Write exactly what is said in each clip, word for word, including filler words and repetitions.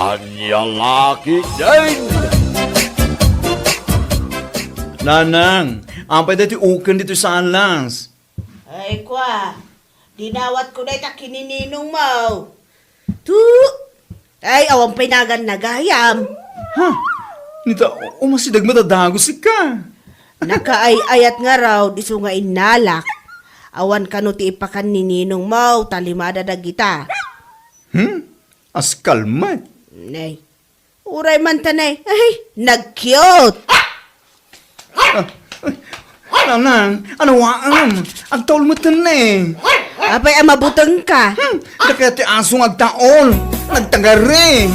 Ania la ketdin? Nanang, apay daytoy uken ditoy salas? Ay, kua, dinawatko dayta ken ni ninongmo. Tu, ay, awan pay nagan nagayam. Ha? Nita, umasideg met a dagus ika. Nakaay-ayat ngarud, isu nga innalak. Awan kano ti ipakan ni ninongmo, ta limada dagita. Hmm? Askal met. Nay. Uray man ta, nay. Ay, nag-cute. Ah, ay, Nanang, ania waam? Agtaul met, nay. Apay a mabutengka? Hmm, dakkel ti aso nga agtaul. Nagtagari.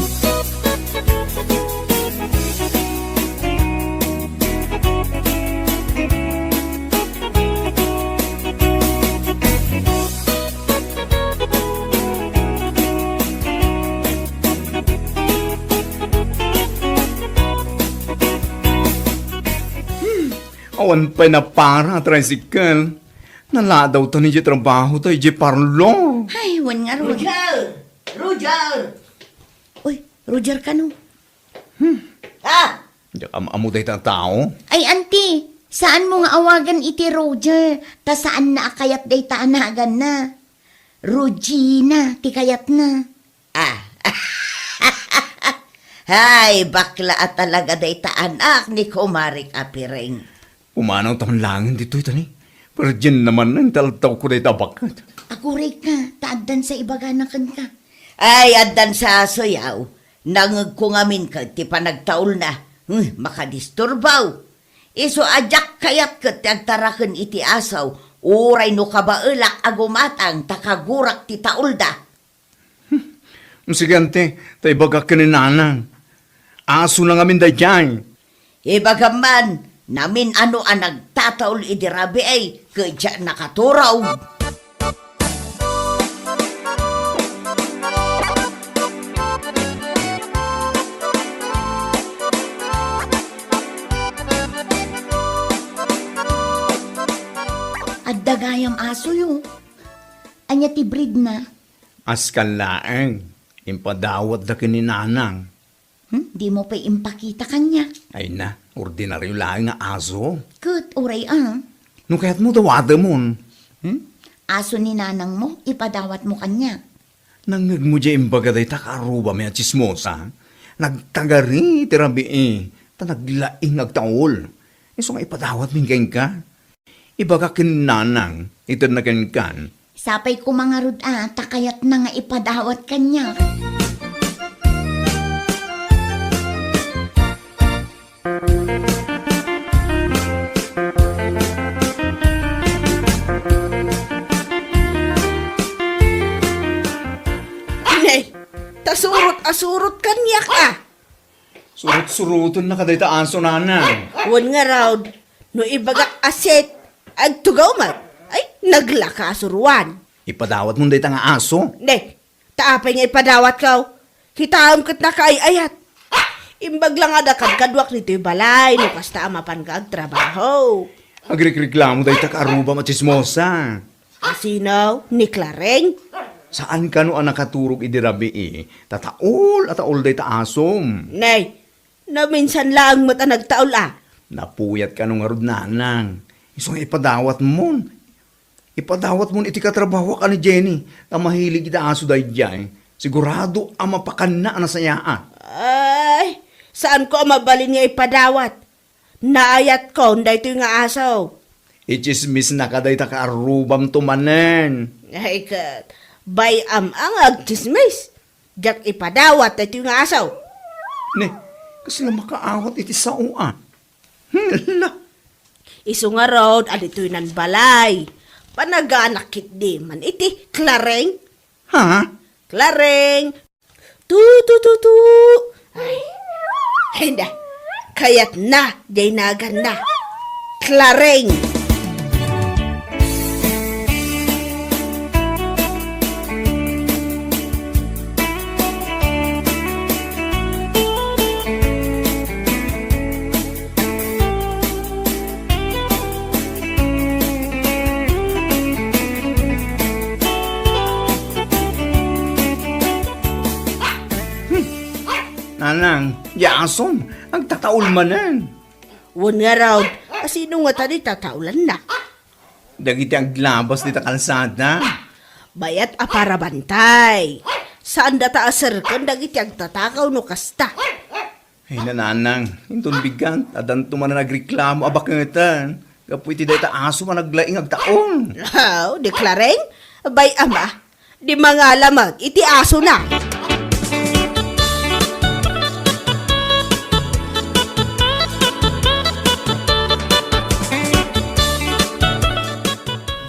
Hmm, awan pay napara a tricycle. Naladawtan idiay trabahota idiay parlor. Ay, wen ngarud. Roger! Roger! Uy, Roger kano? Hmm. Ah! Diak am-ammo dayta a tao. Ay, anti, saanmo nga awagan iti Roger, ta saanna a kayat dayta a naganna. Rogina ti kayatna. Ah. Hay, bakla a talaga dayta anak ni kumarik a Pireng. Pumanaw ta man laengen ditoy, tani. Perdienna manen ti aldaw ko dayta a baket. Agurayka, ta addan sa ibagana kenka. Ay, addan sa asoyaw. Nangngegko ngamin ket ti panagtaulna. Hmm, makadisturbaw. Isu a diak kayat ket ti agtaraken iti asaw, uray no kabaelak a gumatang ta kagurak ti taulda. Hmm, sige, anti, ta ibagak ken ni Nanang. Asona ngamin daydiay. Ibagam man, namin-ano a nagtataul idi rabii, ket diak nakaturog. Adda gayam asoyo. Ania ti breedna? Askal laeng, impadawatda ken ni Nanang. Hmm? Dimo pay impakita kaniak? Ay na, ordinario laeng nga aso. Ket uray a. No kayatmo, dawatemon. Hmm? Aso ni nanangmo, ipadawatmo kaniak. Nangngegmo diay imbaga dayta kaarrubami a tsismosa? Nagtagari ti rabii, ta naglaing nga agtaul. Isu nga ipadawatmi kenka. Ibagak ken nanang, itedna kenkan. Sapay koma ngarud a, ta kayatna nga ipadawat kaniak. Nay, ta surot a surot kaniak a. Surot-surotennaka dayta aso, nanang. Wen ngarud, no ibagak a sit, agtugaw met. Ay, naglaka a suruan. Ipadawatmon dayta nga aso? Ne, ta apay nga ipadawatko? Kitaem ket nakaay-ayat. Imbag la nga adda kadkaduak ditoy balay, no kasta a mapanka agtrabaho. Agrikreklamo dayta kaarrubam a tsismosa. Asino? Ni Clareng? Saan kano a nakaturog idi rabii, ta taul a taul dayta asom. Nay, naminsan laeng met a nagtaul a. Napuyat kano ngarud, nanang. Isu nga ipadawatmon. Ipadawatmon iti katrabahoak a ni Jenny, ta mahilig iti aso daydiay. Sigurado a mapakanna a nasayaat. Ay, saanko a mabalin nga ipadawat. Naayatko daytoy nga aso. Itsismisnaka dayta kaarrubamto manen. Ay ket, bay-am a nga agtsismis. Diak ipadawat daytoy nga aso. Ne, kasla makaawat iti sao a. Hala. Isu ngarud a ditoy nan balay. Panaganak ketdi man iti Clareng. Ha? Clareng. Tu, tu, tu, tu. Ay. Ay, da. Kayatna, diay naganna. Clareng. Nanang, diay asom, agtataul manen. Wen ngarud, a sino ngata ti tataulanna? Dagiti aglabas dita kalsada. Bayat a parabantay. Saandata a serken dagiti agtatakaw no kasta. Ay, nanang, inton bigat, addanto manen agreklamo a baketan. Gapu iti dayta aso a naglaing agtaul. Aw, di Clareng? Bay, ama, di mangala met iti asona.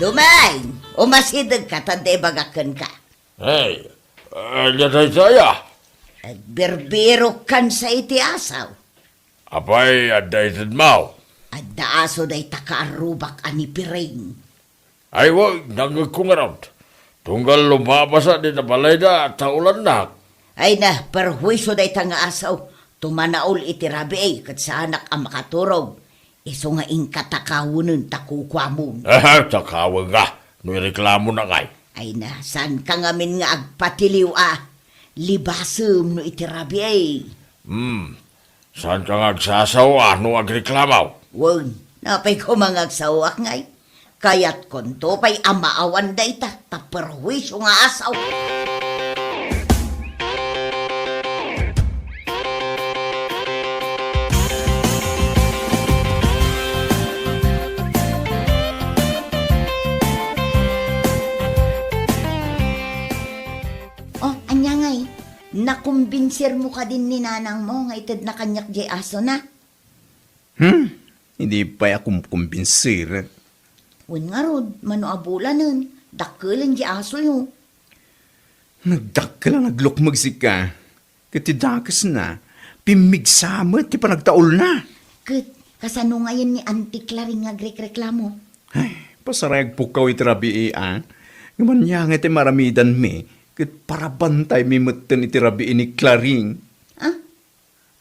Dumeng, umasidegka ta adda ibagak kenka. Ay, ania dayta aya? Agbirbirok kansa iti asaw. Apay, adda itedmo? Adda aso dayta kaarrubak a ni Piring. Ay, wen, nangngegko ngarud. Tunggal lumabasa dita balayda, taulannak. Ay na, perhuiso dayta nga asaw. Tumanaul iti rabii, ket saanak a makaturog. Isu nga inka takawenen ta kukuamon. Ah, takawenka. No ireklamona ngay. Ay na, saanka ngamin nga agpatiliw a. Libasem no iti rabii. Hmm. Saanka nga agsasaw a no agreklamo? Wen, apay koma nga agsaoak ngay? Kayatkonto pay a maawan dayta, ta perhuiso nga asaw. Oh, ania ngay? Nakumbinsirmo kadin ni nanangmo nga itedna kaniak diay asona? Hmm? Idi pay a kumkumbinsirek. Wen ngarud, mano a bulanen, dakkelen diay asoyo. Nagdakkel a naglukmeg sika, ket ti dakesna, pimmigsa met ti panagtaulna. Ket kasano ngayen ni Auntie Claring nga agrekreklamo? Ay, pasaray agpukkaw iti rabii, a. Ngem ania ngay ti maaramidanmi, ket parabantaymi metten iti rabii ni Claring. Ah?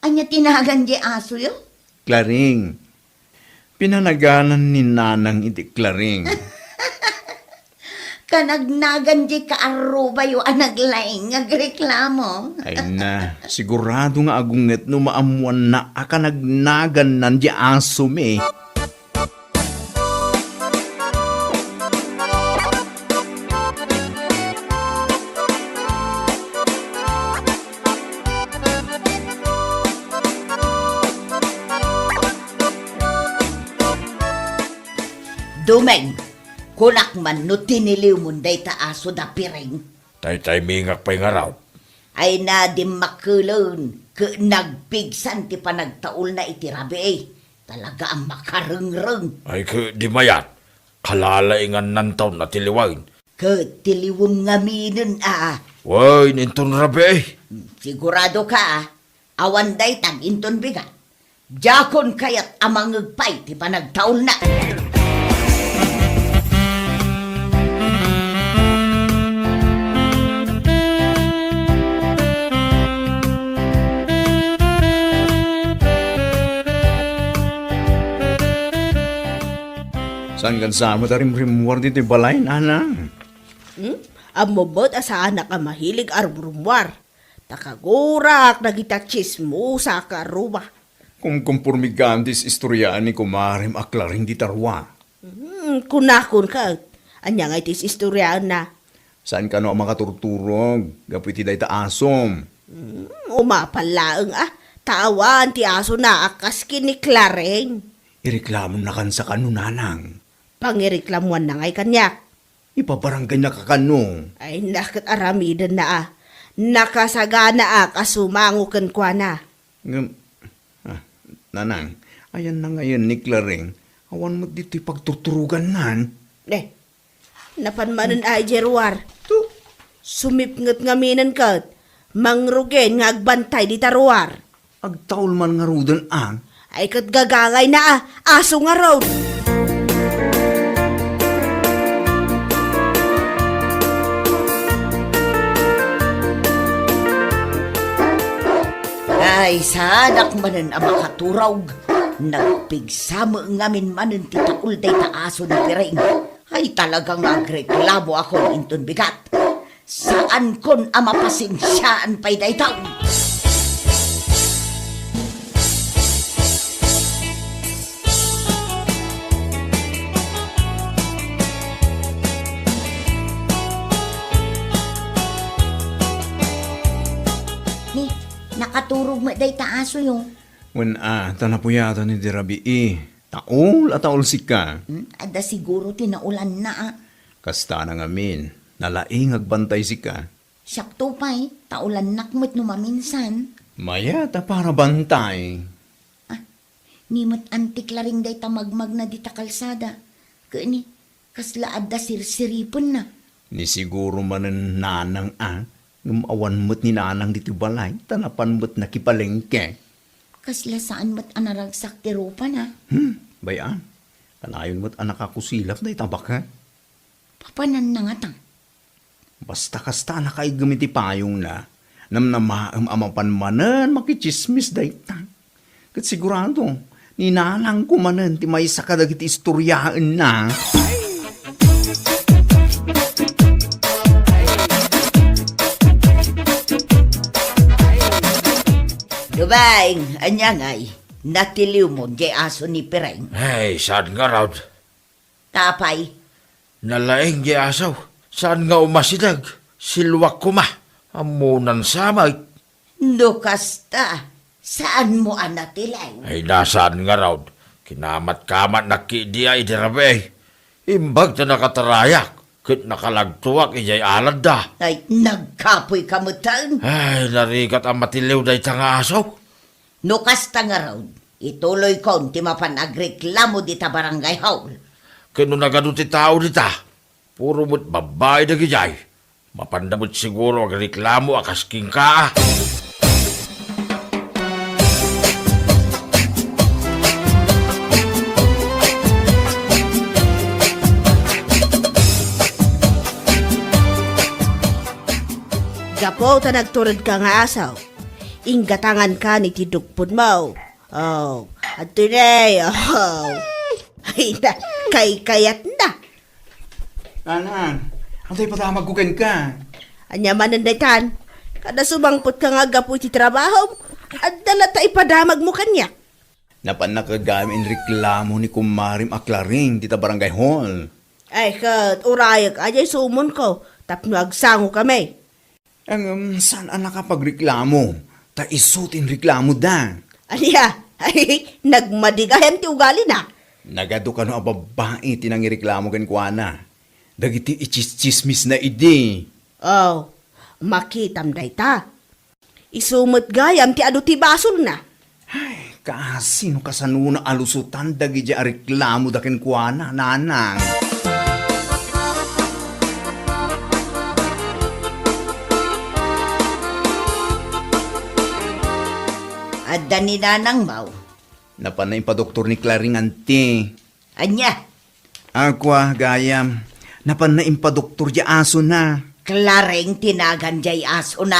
Ania ti nagan diay asoyo? Claring. Pinanaganan ni Nanang iti Claring. Kanagnagan diay kaarrubayo a naglaing nga agreklamo. Ay na, sigurado nga agunget no maammoanna a kanagnagannan diay asomi. Dumeng, kunak man no tiniliwmon dayta aso da Piring. Taytaymingak pay ngarud. Ay na, dimmakelen, ket nagpigsan ti panagtaulna iti rabii. Talaga a makarengreng. Ay, ket di mayat, kalalaingannanto a tiliwen. Ket tiliwem ngaminen a. Wen, inton rabii. Sigurado ka a. Awan daytan inton bigat. Diakon kayat a mangngeg pay ti panagtaulna. Saan kansa met a rimrimmuar ditoy balay, Nanang? Hmm? Ammom met a saanak a mahilig a rumrummuar. Ta kagurak dagiti tsismosa a kaarruba. Kumkumpormi gayam ti istorya ni kumarem a Claring dita rua. Hmm, kunakon ket, ania ngay ti istoryaenna? Saan kano a makaturturog gapu iti dayta asom? Hmm, umapal laeng a, ta awan ti asona a kas ken ni Claring. Ireklamonna kansa kano, Nanang? Pangireklamuanna ngay kaniak. Ipabaranggaynaka kano? Ay, na ket aramidenna a. Nakasaganaak a sumango kenkuana. Ngem, ah, Nanang, ayanna ngayen ni Claring, awan met ditoy pagturturogannan. Eh, napan manen ay diay ruar. Tu- Sumipnget ngaminen ket, mangrugen nga agbantay dita ruar. Agtaul man ngaruden a. Ay, ket gagangayna a, aso ngarud. Ay, saanak manen a makaturog. Nagpigsa met ngamin manen ti taul dayta aso ni Piring. Ay, talaga nga agreklamo akon inton bigat. Saankon a mapasensiaan pay daytoy. Ni, nakaturog met dayta asoyo. Wen a, ta napuyatan idi rabii. Taul a taul sika. Hmm, adda siguro ti naulanna a. Kasta na ngamin, nalaing agbantay sika. Siakto pay, taulannak met no maminsan. Mayat a para bantay. Ah, ni met antik la ring dayta magmagna dita kalsada. Ket ni, kasla adda sirsiripenna. Ni siguro manen nanang a, ngem awan met ni nanang ditoy balay, ta napan met nakipalengke. Kasla saan met a naragsak ti rupana. Hmm, bay-am. Kanayon met a nakakusilap dayta baka. Papananna ngata. Basta kasta a nakaiggem iti payongna, namnamaem a mapan manen makitsismis dayta. Ket sigurado, ni nanangko manen ti maysa kadagiti istoriaenna. Dubaing, ania ngay? Natiliwmo diay aso ni Pireng? Ay, saan ngarud? Apay? Nalaing diay aso. Saan nga umasideg? Siluak koma. Ammonan sa met. No kasta, saanmo a natiliw? Ay, saan ngarud. Kinamatkamatnak ketdi a idi rabii. Imbag ta nakatarayak, ket nakalagtoak idiay aladda. Ay, nagkapoyka metten? Ay, narigat a matiliw dayta nga aso. No kasta ngarud, ituloykon ti mapan agreklamo dita barangay hall. Ket no nagadu ti tao dita, puro met babbai dagidiay. Mapanda met siguro agreklamo a kas kenka a. Gapu ta nagturedka nga aso, inggatangankan iti dukpodmo. Oh, adtoy ne, oh. Ay, na, kaykayatna. Nanang, adda ipadamagko kenka. Ania manen daytan? Kada sumangpetka nga aggapu iti trabahom, adda latta ipadamagmo kaniak. Napannak gayam inreklamo ni kumarem a Claring dita barangay hall. Ay, ket urayek a diay sumonko tapno agsangokami. Ngem saan a nakapagreklamo, ta isu ti inreklamoda. Ania? Ay, nagmadi gayam ti ugalina. Nagadu kano a babbai ti nangireklamo kenkuana. Dagiti itsistsismisna idi. Oh, makitam dayta. Isu met gayam ti adu ti basolna. Ay, kaasi no kasanona a lusotan dagidiay a reklamoda kenkuana, nanang. Adda ni nanangmo? Napanna impadoktor ni Claring, anti. Ania? A, kua, gayam. Napanna impadoktor diay asona. Claring ti nagan diay asona?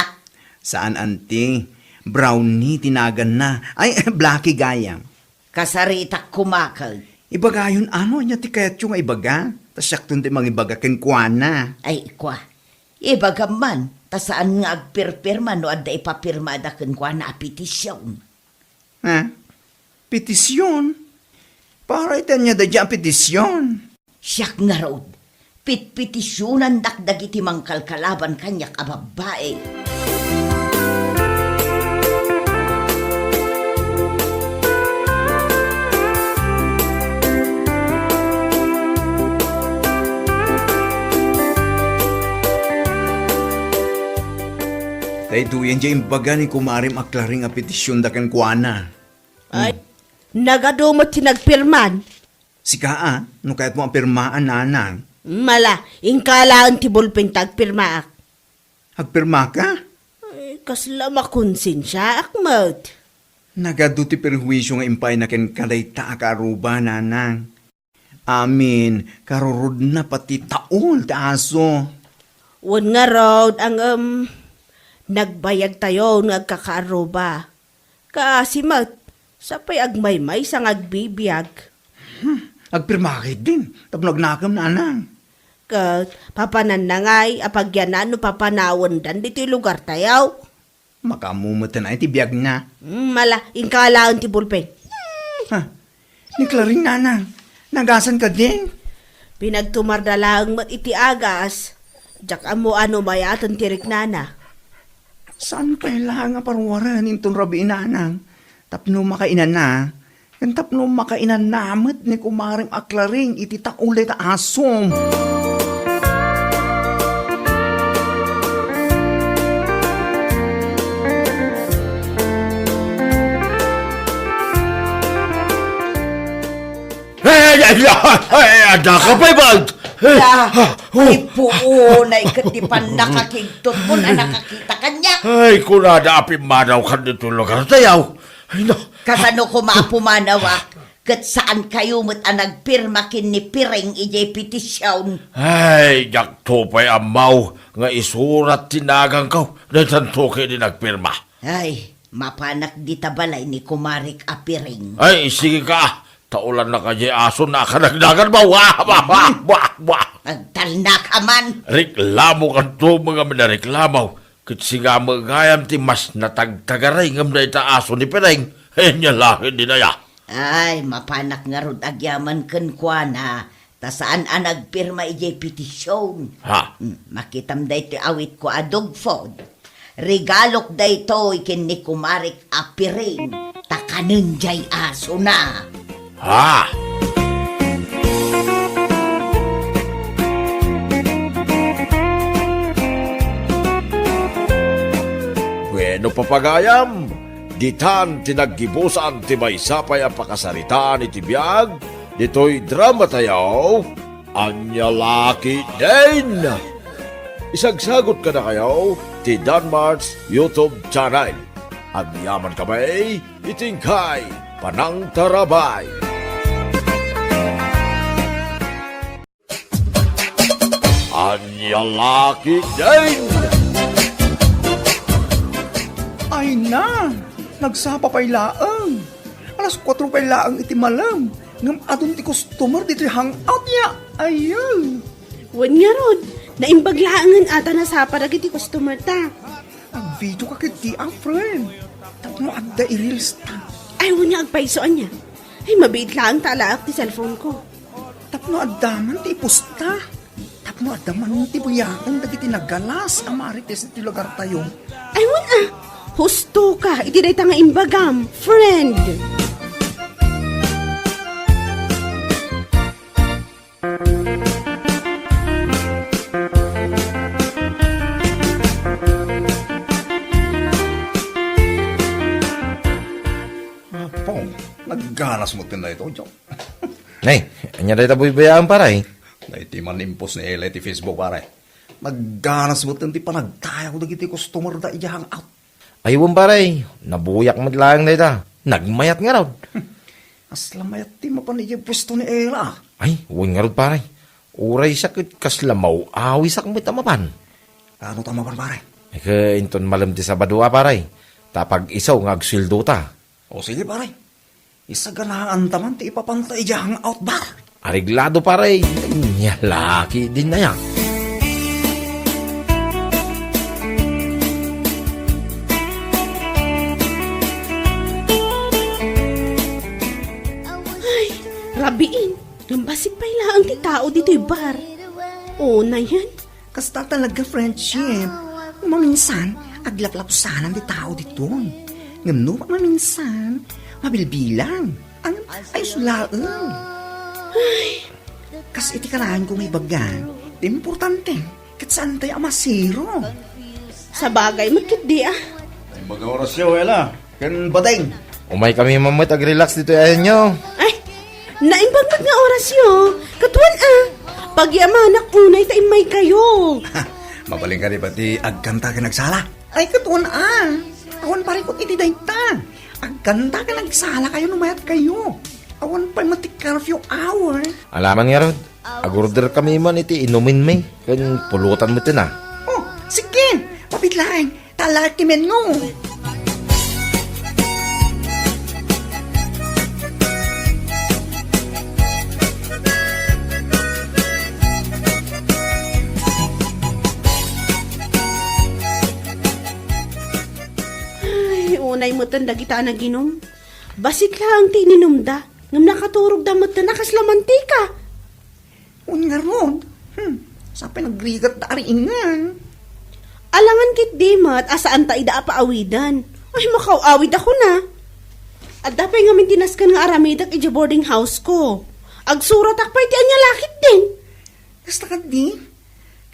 Saan, anti. Brownie ti naganna. Ay, Blackie, gayam. Kasaritak koma ket. Ibagayon, ano, ania ti kayatyo nga ibaga? Ta siakton ti mangibaga kenkuana. Ay, kua. Ibagam man, ta saan nga agpirpirma no adda ipapirmada kenkuana a petision. Ha? Petision? Para iti ania daydiay a petision? Siak ngarud, pitpetisionandak dagiti mangkalkalaban kaniak a babbai. Daytoyen diay imbaga ni kumarem a Claring a petisionda kenkuana. Ay, hmm. Nagadu met ti nagpirman. Sika a, no kayatmo a pirmaan, nanang. Mala, inka laeng ti bulpen ta agpirmaak. Agpirmaka? Ay, kasla makonsensiaak met. Nagadu ti perhuisio nga impaayna kenka dayta a kaaruba, nanang. Amin, karurodna pati taul ti aso. Wen ngarud, ngem, nagbayagtayo nga agkakaaruba. Kaasi met, sa pay agmaymaysa nga agbibiag. Hmm, agpirma ketdin, tapno agnakem, nanang. Ket, papananna ngay a pagyanan no papanawendan ditoy lugartayo? Makaammo met ti biagna. Hmm, mala, inka laeng ti bulpen. Ha? Ni Claring, nanang, nagasan kadin? Pinagtumarda laeng met iti agas. Diak ammo a no mayaten ti riknana. Saan pay la nga parwaren inton rabii, nanang? Tapno makainana, ken tapno makainana met ni kumarem a Claring iti taulay ta asom. Ay, ay, ay, ay, adda ka pay, Balt? Ay, ah, oh. Ay, puunay ket ti pannakakigtot mo a nakakita kaniak. Ay, kunada a pimmanaw kan ditoy lugar tayo. Ay, na. Kasano koma a pumanawak? Ket saan kayo met a nagpirma ken ni Piring idiay petision? Ay, diakto pay ammaw nga isurat ti naganko. Daytanto ket di nagpirma. Ay, mapanak dita balay ni kumarek a Piring. Ay, sige ka. Taulannaka diay aso na kanagdagan mo. Wah, wah, wah, wah, wah. Agtalna ka man. Reklamo kanto, mga manareklamo. Ket siga met gayam ti mas natagtagaray ngem dayta aso ni Piring. Ania laeng dinaya. Ay, mapanak ngarud agyaman kenkuana, ta saan a nagpirma idiay petision. Ha? Hmm, makitam daytoy awitko a dog food. Regalok daytoy ken ni kumarek a Piring, ta kanen diay asona. Ha? Bueno, papagayam, ditan ti naggibusan ti maysa pay a pakasaritaan iti biag ditoy drama tayo, Ania la ketdin. Isagsagut kadakayo ti Danmart's YouTube channel. Agyaman kami iti inkay panangtarabay. Ania la ketdin. Ay na, nagsapa pay laeng. Alas kuatro pay laeng iti malem, ngem adun ti customer ditoy hangout ya. Ayaw. Wen ngarud, naimbag laengen a ta nasapa dagiti customer ta. Agvideo ka ketdi a, friend. Tapno adda i-reels ta. Ay, wen nga agpayso ania. Ay, mabiit laeng ta alaak ti cellphone ko. Tapno adda man ti ipusta. Tapno adda man ti buyaken dagiti nagalas a marites iti lugar tayo. Ay, wen a. Husto ka iti dayta nga imbagam, friend. Apo, nagganas met ken daytoy, Joe. Nay, ania dayta buybuyaam, pare? Daytoy man impos ni Ella iti Facebook, pare. Nagganas met ken ti panagtayaw dagiti customer da idiay hangout. Ay, wen, pare, nabuyak met laeng dayta. Nagmayat ngarud. Kasla mayat ti mapan idiay puesto ni Ella. Ay, wen ngarud, pare. Uray sa ket kasla maw-awisak met a mapan. Ano ta mapan, pare? Ay, ket inton malem ti Sabado a, pare. Ta pag-isu nga agsueldo ta. O, sige, pare. Isaganaan ta man ti ipapanta idiay hangout bar. Areglado, pare. Ania la ketdin aya. Ay, rabiin. Ngem bassit pay laeng ti tao ditoy bar. O, nayen. Kasta talaga friendship. Maminsan, aglaplapsanan ti tao ditoy. Ngem no maminsan, mabilbilang. Ang ayos laeng. Ay. Kas iti kanayon ko nga ibaga, ti importante, ket saan tayo a masiro. Sabagay met ketdi a. Ay, baga orasyo, Ella. Ken Bading. Umay kami man met agrelax ditoy ayanyo. Ay, naimbag met nga orasyo. Ket wen a. Pagyamanak unay ta immay kayo. Mabalin ka di ba ti agkanta ken agsala? Ay, ket wen a. Awan parikot iti dayta. Agkanta ken agsala kayo no mayat kayo. Awan pay met ti curfew hour. Alaman ngarud, agorder kami man iti inumin mi. Ken pulutan met a. Oh, sige. Mapit laeng. Talak ti menno. Ay, unay metten dagita a naginum. Bassit laeng ti ininumda, ngem nakaturogda metten a kasla mantika. Wen ngarud, hmm, sapay nagrigat da ari ingan. Alangan ketdi met a saanta ida a paawiden. Ay, makaw-awid ako na. Adda pay ngamin ti nasken nga aramidek idiay boarding house ko. Agsuratak pay ti ania la ketdin. Kasta ketdi,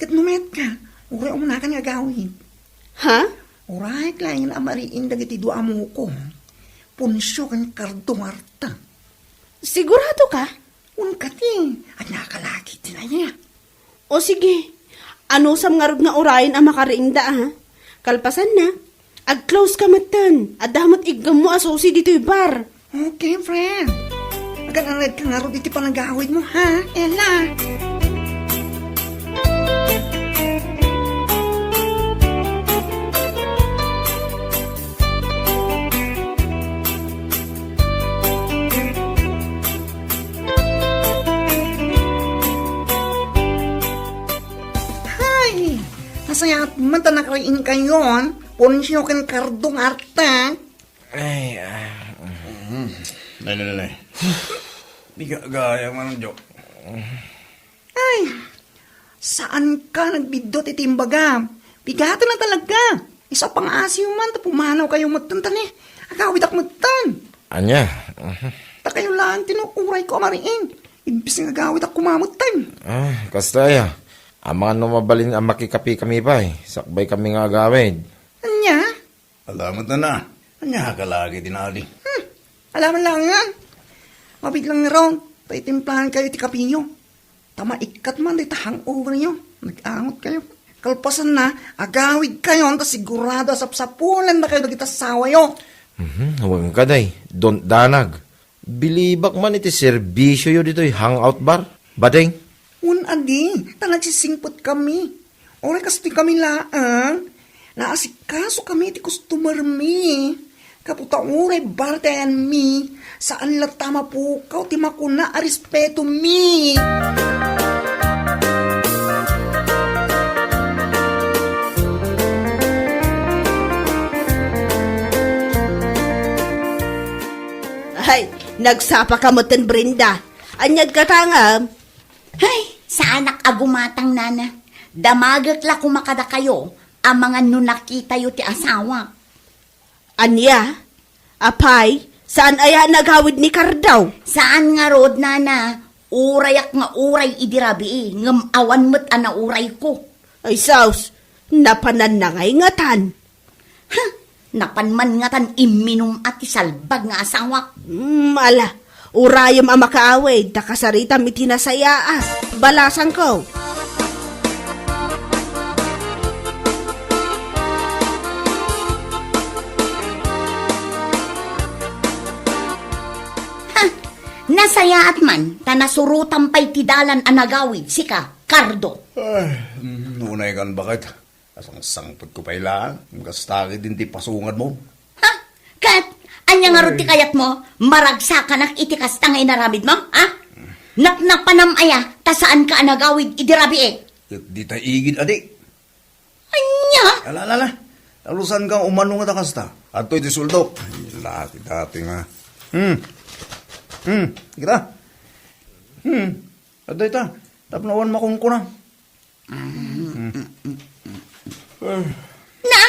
ket no metka, uray umuna ka nga agawid. Ha? Uray laeng a mariing dagiti dua a moko. Poncio ken Cardo nga arta. Sigurado ka? Wen kadi, ania ka la ketdin aya? O sige, anusam ngarud nga urayen a makariingda, ha? Kalpasanna, ag-close ka metten. Adda met iggemmo a susi ditoy bar. Okay, friend. Agan-ared ka ngarud iti panagawidmo, ha, Ella? Hay! Nasayaat man ta nakariingkayon, Poncio ken Cardo nga arta. Ay, ah. Mm. Nay, nay, nay, nay. Di ka gaya man, Jo. Ay, saan ka nagbiddut iti imbagam? Bigaten a talaga. Isu a pangaasiyo man ta pumanaw kayo metten ta ni. Agawidak metten. Ania? Mhm. Ta kayo laeng ti no uray ko a mariing. Imbis nga agawidak koma metten. Ah, kasta aya. Amangan no mabalin a makikape kami pay. Sakbay kami nga agawid. Ania? Alamet na na. Ania ka lagi, Dinali? Hmm. Alaman lang nga. Mabiglang nga raw. Paitimplahan kayo ti kapiyo. Ta maikkat man dayta hangover yo. Nag-angot kayo. Kalpasan na, agawid kayo, ta sigurado a sapsapulan na kayo dagiti asawa yo. Mhm, wen ka, day. Don't danag. Bilibak man iti serbisyo yo ditoy hangout bar. Bading? Wen adi, ta nagsisingpet kami. Uray kastoy kami laeng, naasikaso kami iti customer mi. Gapu ta uray bartayan mi, saan latta mapukaw ti makuna a respeto mi. Ay, nagsapa ka metten, Brenda. Aniad ka tangam? Ay, saanak a gumatang, nana. Damagek la koma kadakayo, amangan no nakitayo ti asawa. Ania? Apay, saan aya nagawid ni Cardo? Saan ngarud, nana. Urayak nga uray idi rabii, ngem awan met a naurayko. Ay, sus, napananna ngay ngatan. Ha? Napan man ngatan imminum a ti salbag nga asawak. Hmm, ala, urayem a makaawid, ta kasaritam iti nasayaat. Balasangko. Ha? Nasayaat man, ta nasurotam pay ti dalan a nagawid, sika, Cardo. Ay, mm, unay kan baket. Asangsangpetko pay laeng, kasta ketdin ti pasungadmo. Ha? Ket, ania ngarud ti kayatmo? Maragsakanak iti kasta nga inaramidmo, ha? Napnapanam aya, ta saanka a nagawid idi rabii? Ket dita igid, adi. Ania? Ala, ala, ala. Talusanka umano nga ta kasta. Adtoy ti suldok. Ay, laki dati nga. Hmm. Hmm. Kita? Hmm. Adtoy ta. Tapno awan makunkuna. Na?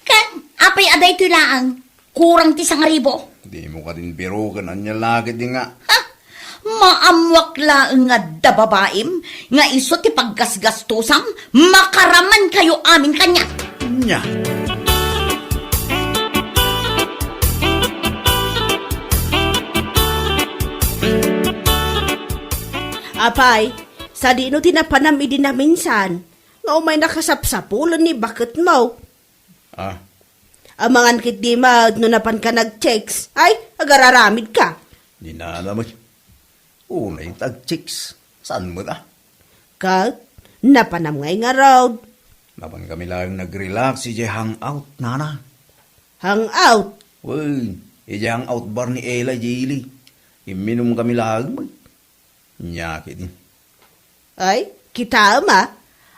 Ket, apay a daytoy laeng? Kurang ti sangaribo. Dimo kadin biroken, ania la ketdi nga. Ha? Maammuak laeng nga adda babaim nga isu ti paggasgastosam, makaraman kayo amin kaniak. Nia. Apay, sadino ti napanam idi naminsan? Nga umay nakasapsapulen ni baketmo. Ah. Amangan ketdi met no napanka nag-chicks. Ay, agararamidka. Di na naman. Unay ta ag-chicks. Saan met, ah? Ket, napanam ngay ngarud. Napan kami laeng nag-relax idiay hangout, nana. Hangout? Wen, idiay hangout bar ni Ella, Jilly. Imminum kami laeng, met. Nia ketdi. Ay, kitaem a.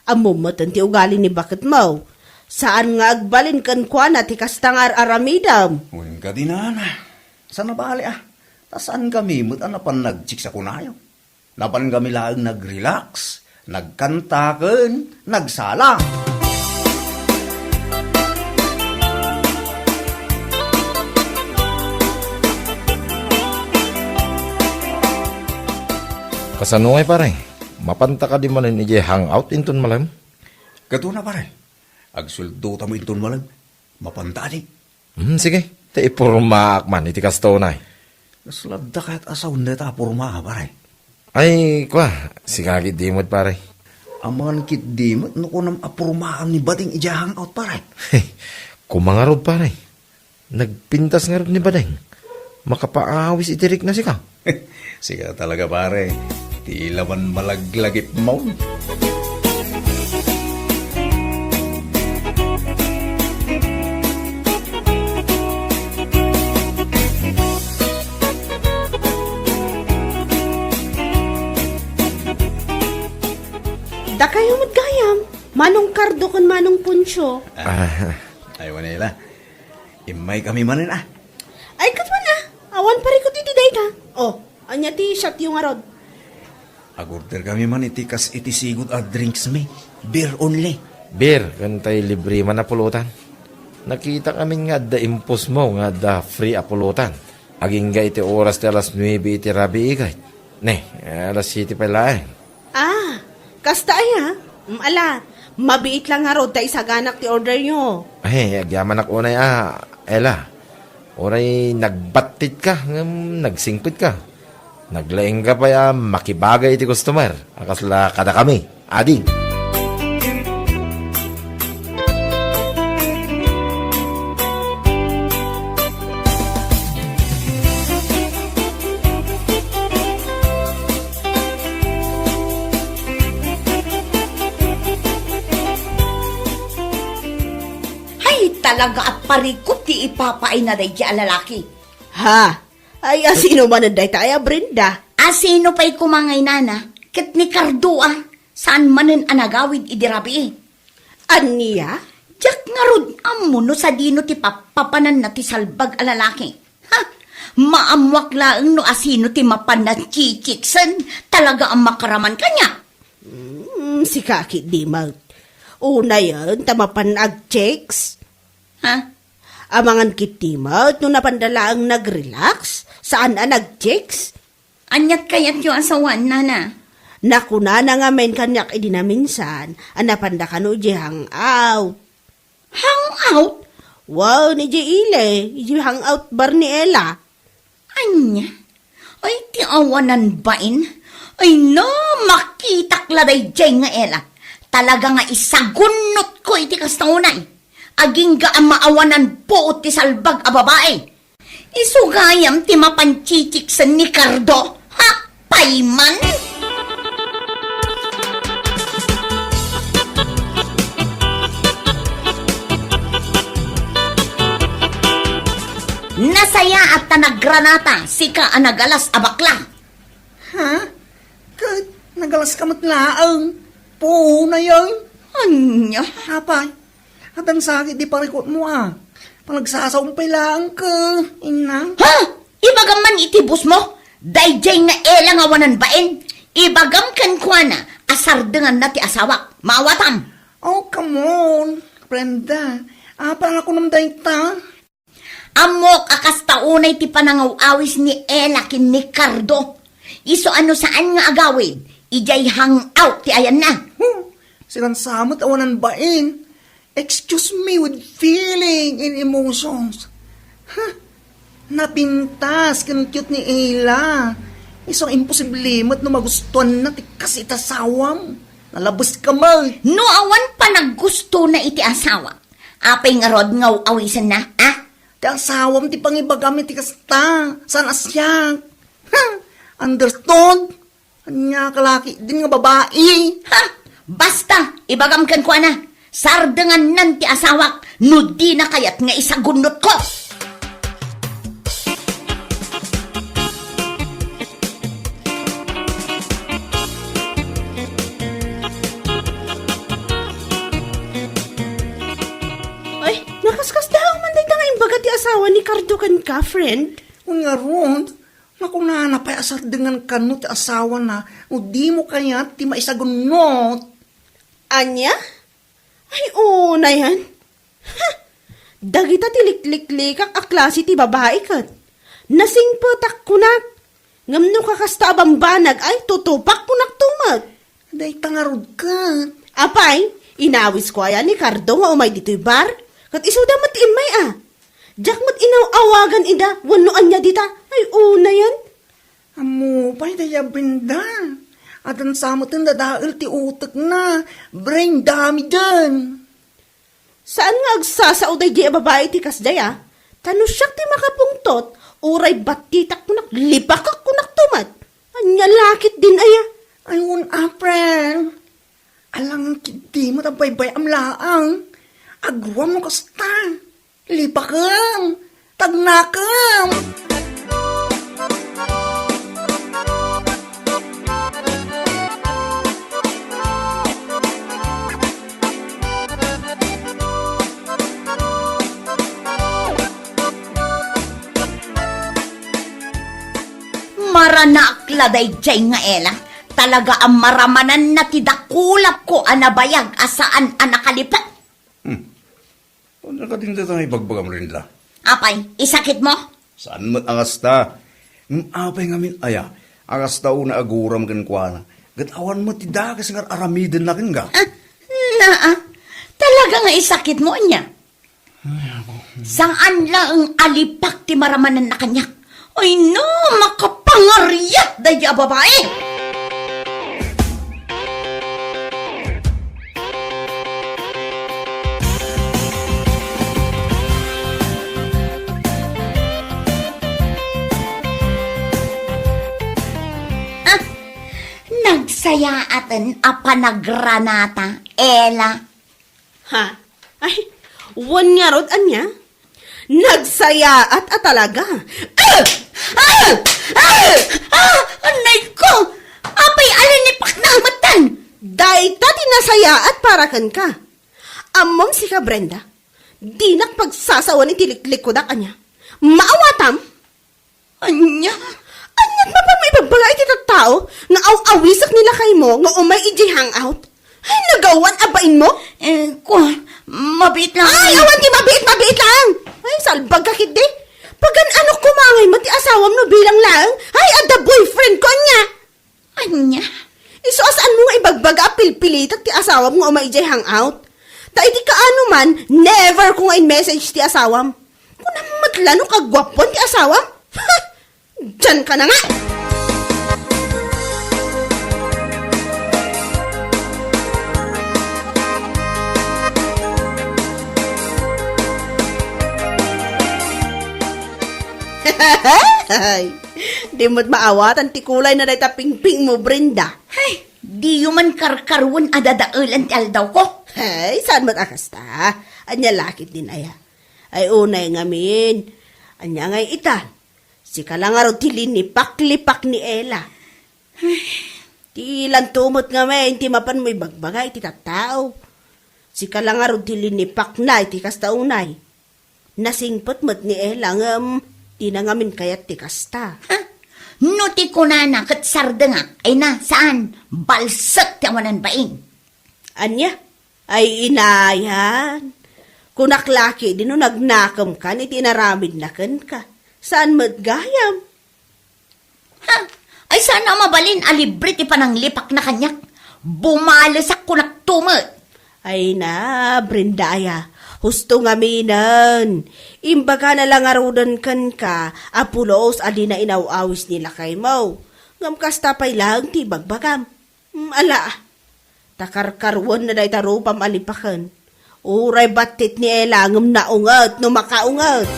Ammom metten ti ugali ni baketmo. Saan nga agbalin kenkuana ti kasta nga ar-aramidem. Wen kadi, nana. Saan a bale, ah. Ta saan kami met a napan nag-chicks a kunayo. Napan kami laeng nag-relax, nagkanta ken nagsala. Kasano ngay, pare? Mapanta kadi manen idiay hangout inton malem? Kaduna, pare. Agsueldotamin inton malem. Mapanta kadi? Hmm, sige. Ta ipormaak man iti kasto, unay. Kasla adda kayat a sawen dayta a porma, pare? Ay, kua, sika ketdi met, pare. Amangan ketdi met no kunam a pormaam ni Bading idiay hangout, pare. Koma ngarud, pare. Nagpintas ngarud ni Bading. Makapaawis iti rikna sika. Sika talaga, pare. Ti laman malaglagipmo. Dakayo met gayam, Manong Cardo ken Manong Poncio. Ah, ay, wala ila. Immaykami manen, ah. Ay, ket wen, ah. Awan parikut iti dayta. Oh, ania ti shotyo ngarud? Agorderkami man iti kas iti sigud a drinks mi. Beer only. Beer, ken tay libre man a pulutan. Nakitakami nga adda impusmo nga adda free a pulutan. Agingga iti oras ti alas nuebe iti rabii ket. Ne, alas siete pay laeng. Ah, kasta aya? Mm, ala, mabiit lang ngarud ta isaganak ti orderyo. Ay, agyamanak unay a, Ella. Uray nagbattitka, ngem nagsingpetka. Naglaingka pay a makibagay iti customer a kasla kadakami. Adi. Hay, talaga a parikut ti ipapaayna daydiay a lalaki. Ha? Ay, asino manen dayta aya, Brenda? Asino pay koma ngay nana? Ket ni Cardo a, saan manen a nagawid idi rabii. Ania? Diak ngarud ammo no sadino ti pappapananna ti salbag a lalaki. Ha? Maammoak laeng no asino ti mapan a chichiksen, talaga a makaraman kaniak. Mm, sika ketdi met. Unayen ta mapan agchicks. Ha? Amangan ketdi met no napanda laeng nagrelax, saan a nagchicks. Aniat kayatyo a sawen, nana? Nakunana ngamin kaniak idi naminsan a napanda kano idiay hangout. Hangout? Wen, idiay ili, idiay hangout bar ni Ella. Ania? Ay, ti awanan bain? Ay, no, makitak la daydiay nga Ella. Talaga nga isagunnotko iti kasta unay. Agingga a maawanan puot ti salbag a babai. Isu gayam ti mapanchichiksen ni Cardo, ha? Payman? Nasayaat ta nagranata, sika a nagalas a bakla. Ha? Ket nagalaska met laeng? Puonayen? Ania? Apay, addan sakit di parikutmo a. Panagsasaom pay laeng ket, inna. Ha? Ibagam man iti bosmo? Daydiay nga Ella nga awanan bain. Ibagam kenkuana a sardenganna ti asawak. Maawatam. Oh, come on, Brenda. Apay a nakunam dayta? Ammok a kasta unay ti panangaw-awis ni Ella ken ni Cardo. Isu a no saan nga agawid, idiay hangout ti ayanna. Hmm, sinansamet awanan bain. Excuse me with feeling and emotions. Huh? Napintas ken cute ni Ella. Isu a imposible met no magustuanna ti kas iti asawam. Nalabes ka man. No awan panaggustona iti asawa, apay ngarud nga aw-awisenna, a? Ti asawam ti pangibagam iti kasta, saan a siak. Ha? Understood? Ania ka laki din nga babai? Ha? Basta, ibagam kenkuana, sardengannan ti asawak no dina kayat nga isagunnotko. Ay, nakaskasdaaw man dayta nga imbaga ti asawa ni Cardo kenka, friend. Wen ngarud, nakunana pay a sardengan kano ti asawana no dimo kayat ti maisagunnot. Ania? Ay, unayen. Ha! Dagita ti likliklikak a klase ti babai ket. Nasingpetak kunak. Ngem no kakasta a bambanag, ay, tutupak kunak tumet. Dayta ngarud ket. Apay, inawisko aya ni Cardo nga umay ditoy bar? Ket isuda met ti immay a. Diak met inaw-awagan ida, wenno ania dita? Ay, unayen. Ammo pay dayta Brenda. Adansa met dadael ti utekna. Brenda mi den. Saan nga agsasao daydiay a babai iti kasdiay a? Ta no siak ti makapungtot, uray battitak kunak, lipakek kunak tumet. Ania la ketdin aya? Ay, wen, April. Alangan ketdi met a baybay-am laeng. Agruam no kasta. Lipakem. Tagnakem. Maranaak la daydiay nga Ela. Talaga a maramananna ti dakulapko a nabayag a saan a nakalipek. Hmm. Ania kadin dayta ibagbagam, Brenda? Apay, isakitmo? Saan met a kasta? Ngem apay ngamin aya a kasta unay a guram kenkuana, ket awan met ti dakes nga ar-aramidenna kenka? Ah, naa, talaga nga isakitmo ania? Saan laeng a lipak ti maramananna kaniak? Ay no, makapangariat daydiay a babai! Ah, nagsayaaten a panagranata, Ela. Ha? Ay, wen ngarud ania? Nagsayaat a talaga. Ah! Ah! Ah! Ah! Anay ko! Apay a linipakna a metten? Dayta ti nasayaat para kenka. Ammom sika, Brenda, dinak pagsasawen iti liklikudak ania. Maawatam? Ania? Aniat mapan maibagbaga iti tattao nga aw-awisek ni lakaymo nga umay idiay hangout? Ay, nagawan a bainmo? Eh, ko, mabiit lang. Ay, awan ti mabiit, mabiit lang! Ay, salbag ka ketdi. Pagan-anok koma ngay met ti asawam no bilang laeng? Ay, adda boyfriend ko, ania? Ania? Isu a saanmo nga ibagbaga a pilpilitek ti asawam nga umay idiay hangout? Ta idi kaano man, never ko nga in-message ti asawam. Kunam met la no kaguapuan ti asawam? Diyan ka na nga! Ay, di met maawatan ti kulay na dayta pingpingmo, Brenda. Ay, diyo man karkaruen a dadaelan ti aldawko. Ay, saan met a kasta? Ania la ketdin aya? Ay, unay ngamin. Ania ngay ita? Sika la ngarud ti linipak-lipak ni Ela. Ay, ti lanto met ngamin ti mapanmo ibagbaga iti tattao. Sika la ngarud ti linipakna iti kasta unay. Nasingpet met ni Ela ngem dina ngamin kayat ti kasta. Ha? No ti kunana ket sardengak, ay na, saan? Balsek ti awanan bain. Ania? Ay, inayan. Kunak la ketdi no nagnakemkan iti inaramidna kenka. Saan met gayam? Ha? Ay, saan a mabalin a libre ti pananglipakna kaniak? Bumalesak kunak tumet. Ay na, Brenda aya. Husto ngaminen. Imbagana la ngaruden kenka a pulos a dina inaw-awis ni lakaymo. Ngem kasta pay laeng ti ibagbagam. Mm, ala. Ta karkaruenna dayta rupam a lipaken. Uray battit ni Ela ngem naunget no makaunget.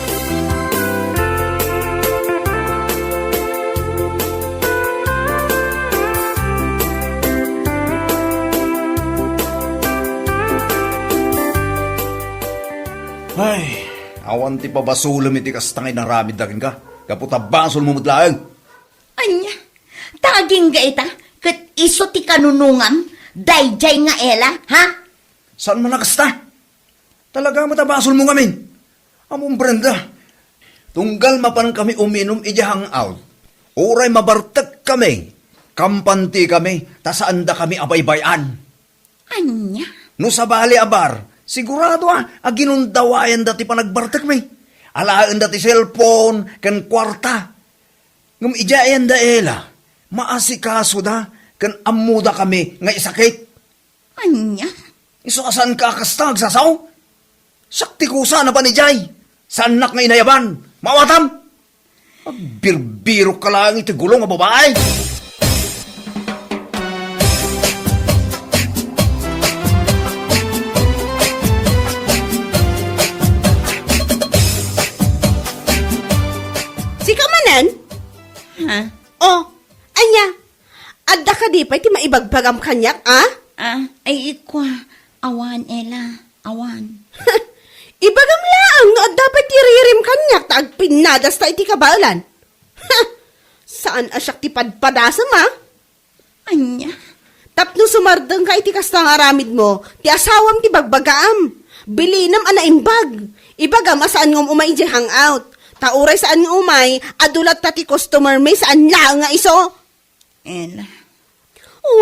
Ay, awan ti pabasolem iti kasta nga inaramidda kenka. Gapu ta basolmo met laeng. Ania? Ta agingga ita, ket isu ti kanunongam, daydiay nga Ela, ha? Saan man a kasta? Talaga met a basolmo ngamin. Ammom, Brenda, tunggal mapankami uminum idiay hangout, uray mabartek kami, kampanti kami, ta saan dakami a baybay-an. Ania? No sabali a bar, sigurado a, a ginundawayanda ti panagbartekmi. Alaenda ti cellphone ken kuarta. Ngem idiay ayan da Ella, maasikasoda ken ammoda kami nga isakit. Ania? Isu a saanka a kasta, agsasaw? Siak ti kusa a napan idiay. Saannak nga inayaban. Maawatam! Agbirbirokka laeng iti gulong a babae. Sika manen? Ha? Oh, ania? Adda kadi pay ti maibagbagam kaniak, a? Ah, ay, ikua, awan, Ella, awan. Ibagam laeng no adda pay ti ririm kaniak ta agpinnadasta iti kabaelan. Saan a siak ti padpadasem, a? Ania? Tapno sumardengka iti kasta nga aramidmo, ti asawam ti bagbagaam. Bilinem a naimbag. Ibagam a saan nga um-umay idiay hangout. Ta uray saan nga umay, adu latta ti customer mi, saan laeng nga isu. Ella.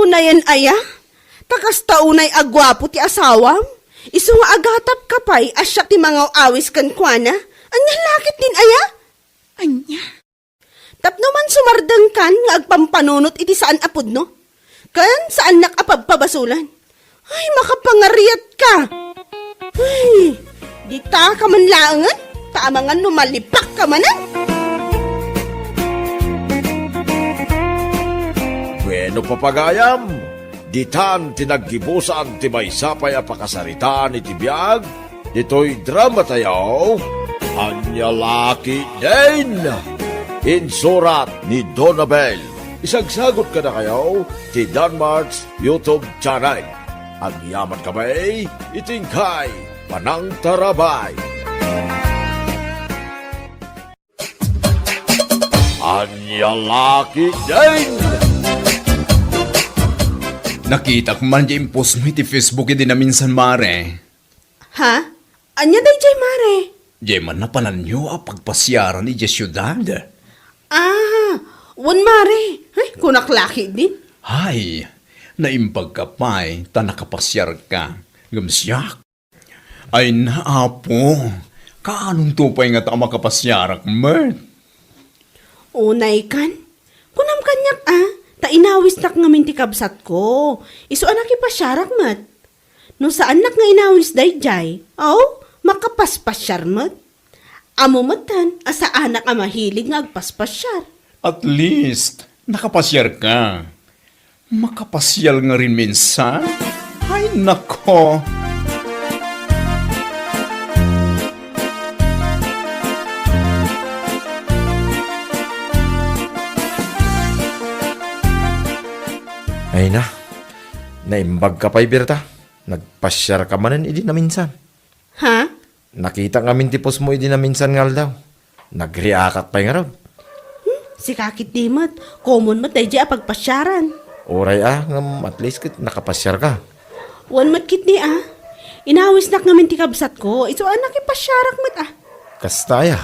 Unayen aya? Ta kasta unay a guapo ti asawam? Isu nga agatapka pay a siak ti mangaw-awis kenkuana? Ania la ketdin aya? Ania? Tapno man sumardengkan nga agpampanunot iti saan a pudno? Ken saannak a pabpabasolan? Ay, makapangariatka! Ay, ditaka man laengen, ta amangan no malipakka manen. Bueno, papagayam, ditan ti naggibusan ti maysa pay a pakasaritaan iti biag ditoy dramatayo, Ania la ketdin! Insurat ni Donabel. Isagsagut kadakayo ti Danmart's YouTube channel. Agyaman kami iti inkay panangtarabay. Ania la ketdin! Nakitak man ti impostmo iti Facebook idi naminsan, mare. Ha? Ania daydiay, mare? Diay man napananyo a pagpasiaran idiay siudad. Ah, wen, mare. Ay, kunak la ketdin. Hay, naimbagka pay ta nakapasiarka. Ngem siak, ay na, Apo, kaanonto pay ngata a makapasiarak met? Unay kan, kunam kaniak a, ta inawisnak ngamin ti kabsatko. Isu a nakipasiarak met. No saannak nga inawis daydiay, aw, makapaspasiar met. Ammo metten a saanak a mahilig nga agpaspasiar. At least, nakapasiarka. Makapasiar ngamin minsan? Ay, nako! Ay na, naimbagka pay, Berta. Nagpasiarka manen idi naminsan. Ha? Nakitak ngamin ti postmo idi naminsan nga aldaw. Nagreactak pay ngarud. Hmm, sika ketdi met. Common met daydiay a pagpasiaran. Uray a, ngem at least ket nakapasiarka. Wen met ketdi a. Inawisnak ngamin ti kabsatko, isu a nakipasiarak met a. Kasta aya.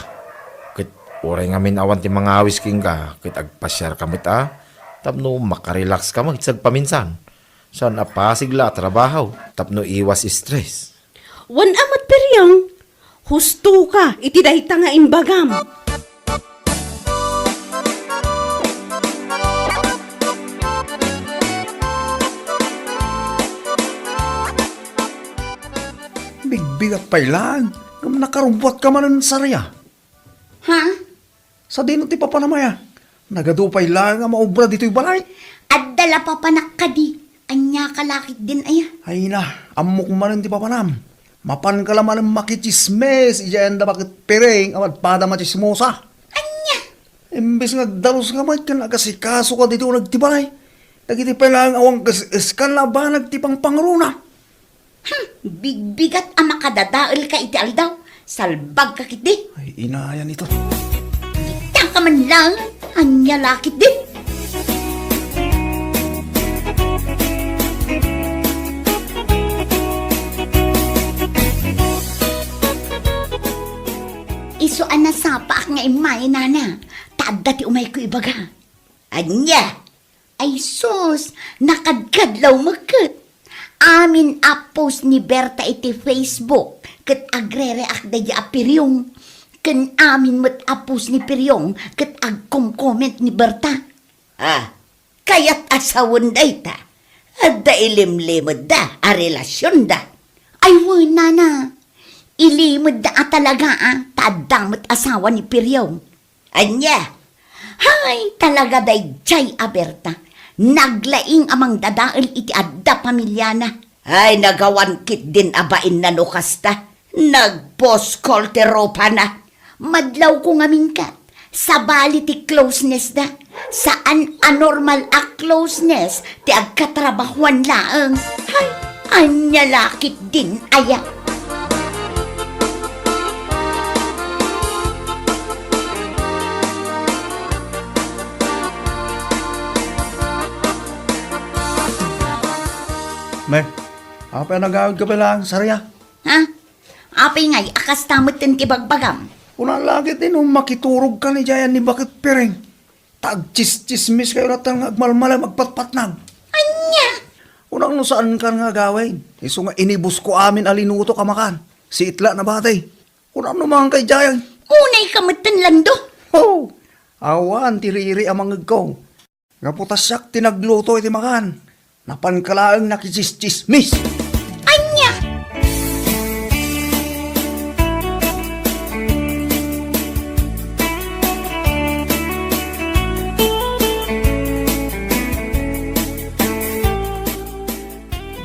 Ket uray ngamin awan ti mangawis kenka, ket agpasiarka met a. Tapno makarelaxka met sagpaminsan. Saan a pasig la a trabaho tapno iwas stress. Wen a met, Periang, hustoka iti dayta nga imbagam. Bigbigat pay laeng, ngem nakarubbuatka manen, Saria. Ha? Sadino ti papanam aya? Nagadu pay laeng a maobra ditoy balay. Adda la papanak kadi. Ania ka la ketdin aya? Ay na, ammok manen ti papanam. Mapanka la manen makitsismis idiay ayan da baket Piring a padpada a machismosa. Ania? Imbes nga agdaluska met ken agasikasoka ditoy uneg ti balay, dagiti pay laeng awan kes-eskan a banag ti pangpangruna. Hmm, bigbigat a makadadaelka iti aldaw. Salbagka ketdi. Ay, inayan ito. Itaka man laeng. Ania la ketdi? Isu a nasapaak nga immay, nana, ta adda ti umayko ibaga. Ania? Ay sus, nakadkadlaw met ket. Amin a post ni Berta iti Facebook ket agrereak daydi a Piring. Ken amin met a post ni Periong ket agkom-comment ni Berta. Ah, kayat a sawen dayta? Adda ilimlimedda a relasionda. Ay wen, nana. Ilimedda a talaga a, ta adda met asawa ni Periong. Ania? Hay, talaga daydiay a Berta. Naglaing a mangdadael iti adda pamiliana. Ay, nagawan ketdin a bainna no kasta. Nag-post call ti rupana. Madlawko ngamin ket, sabali ti closeness da. Saan a normal a closeness ti agkatrabahuan laeng. Hay, ania la ketdin aya? Me, apay a nagawidka pay laeng, Saria? Ha? Apay ngay a kasta metten ti bagbagam? Kunak la ketdi no makiturogkan idiay a ni Baket Piring. Ta agtsistsismiskayo latta nga agmalmalem, agpatpatnag. Ania? Kunak no saankan nga agawid, isu nga inibusko amin a linutok a makan. Siit la nabati. Kunak no manganka idiay. Unayka metten, Lando. Ho! Awan ti riri a mangngegko. Gapu ta siak ti nagluto iti makan. Napanka laeng nakitsistsismis. Ania?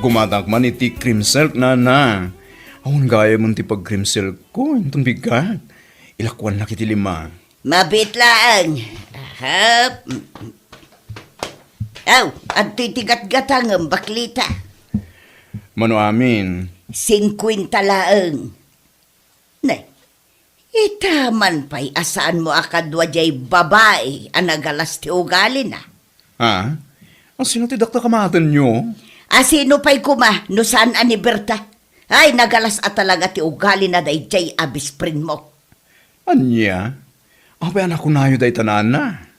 Gumatak man iti cream silk, nana. Awan gayamen ti pag-cream silkko, inton bigat. Ilakuannak iti lima. Mabiit laeng. Ahap. Aw, adtoy ti gatgatangem, baklita. Mano amin? Singkuenta laeng. Ne, ita man pay a saanmo a kadua diay babai a nagalas ti ugalina. Ha? Asino ti dakdakamatenyo? Asino pay koma no saan a ni Berta? Ay, nagalas a talaga ti ugalina daydiay a best friendmo. Ania? Apay a nakunayo dayta, nana?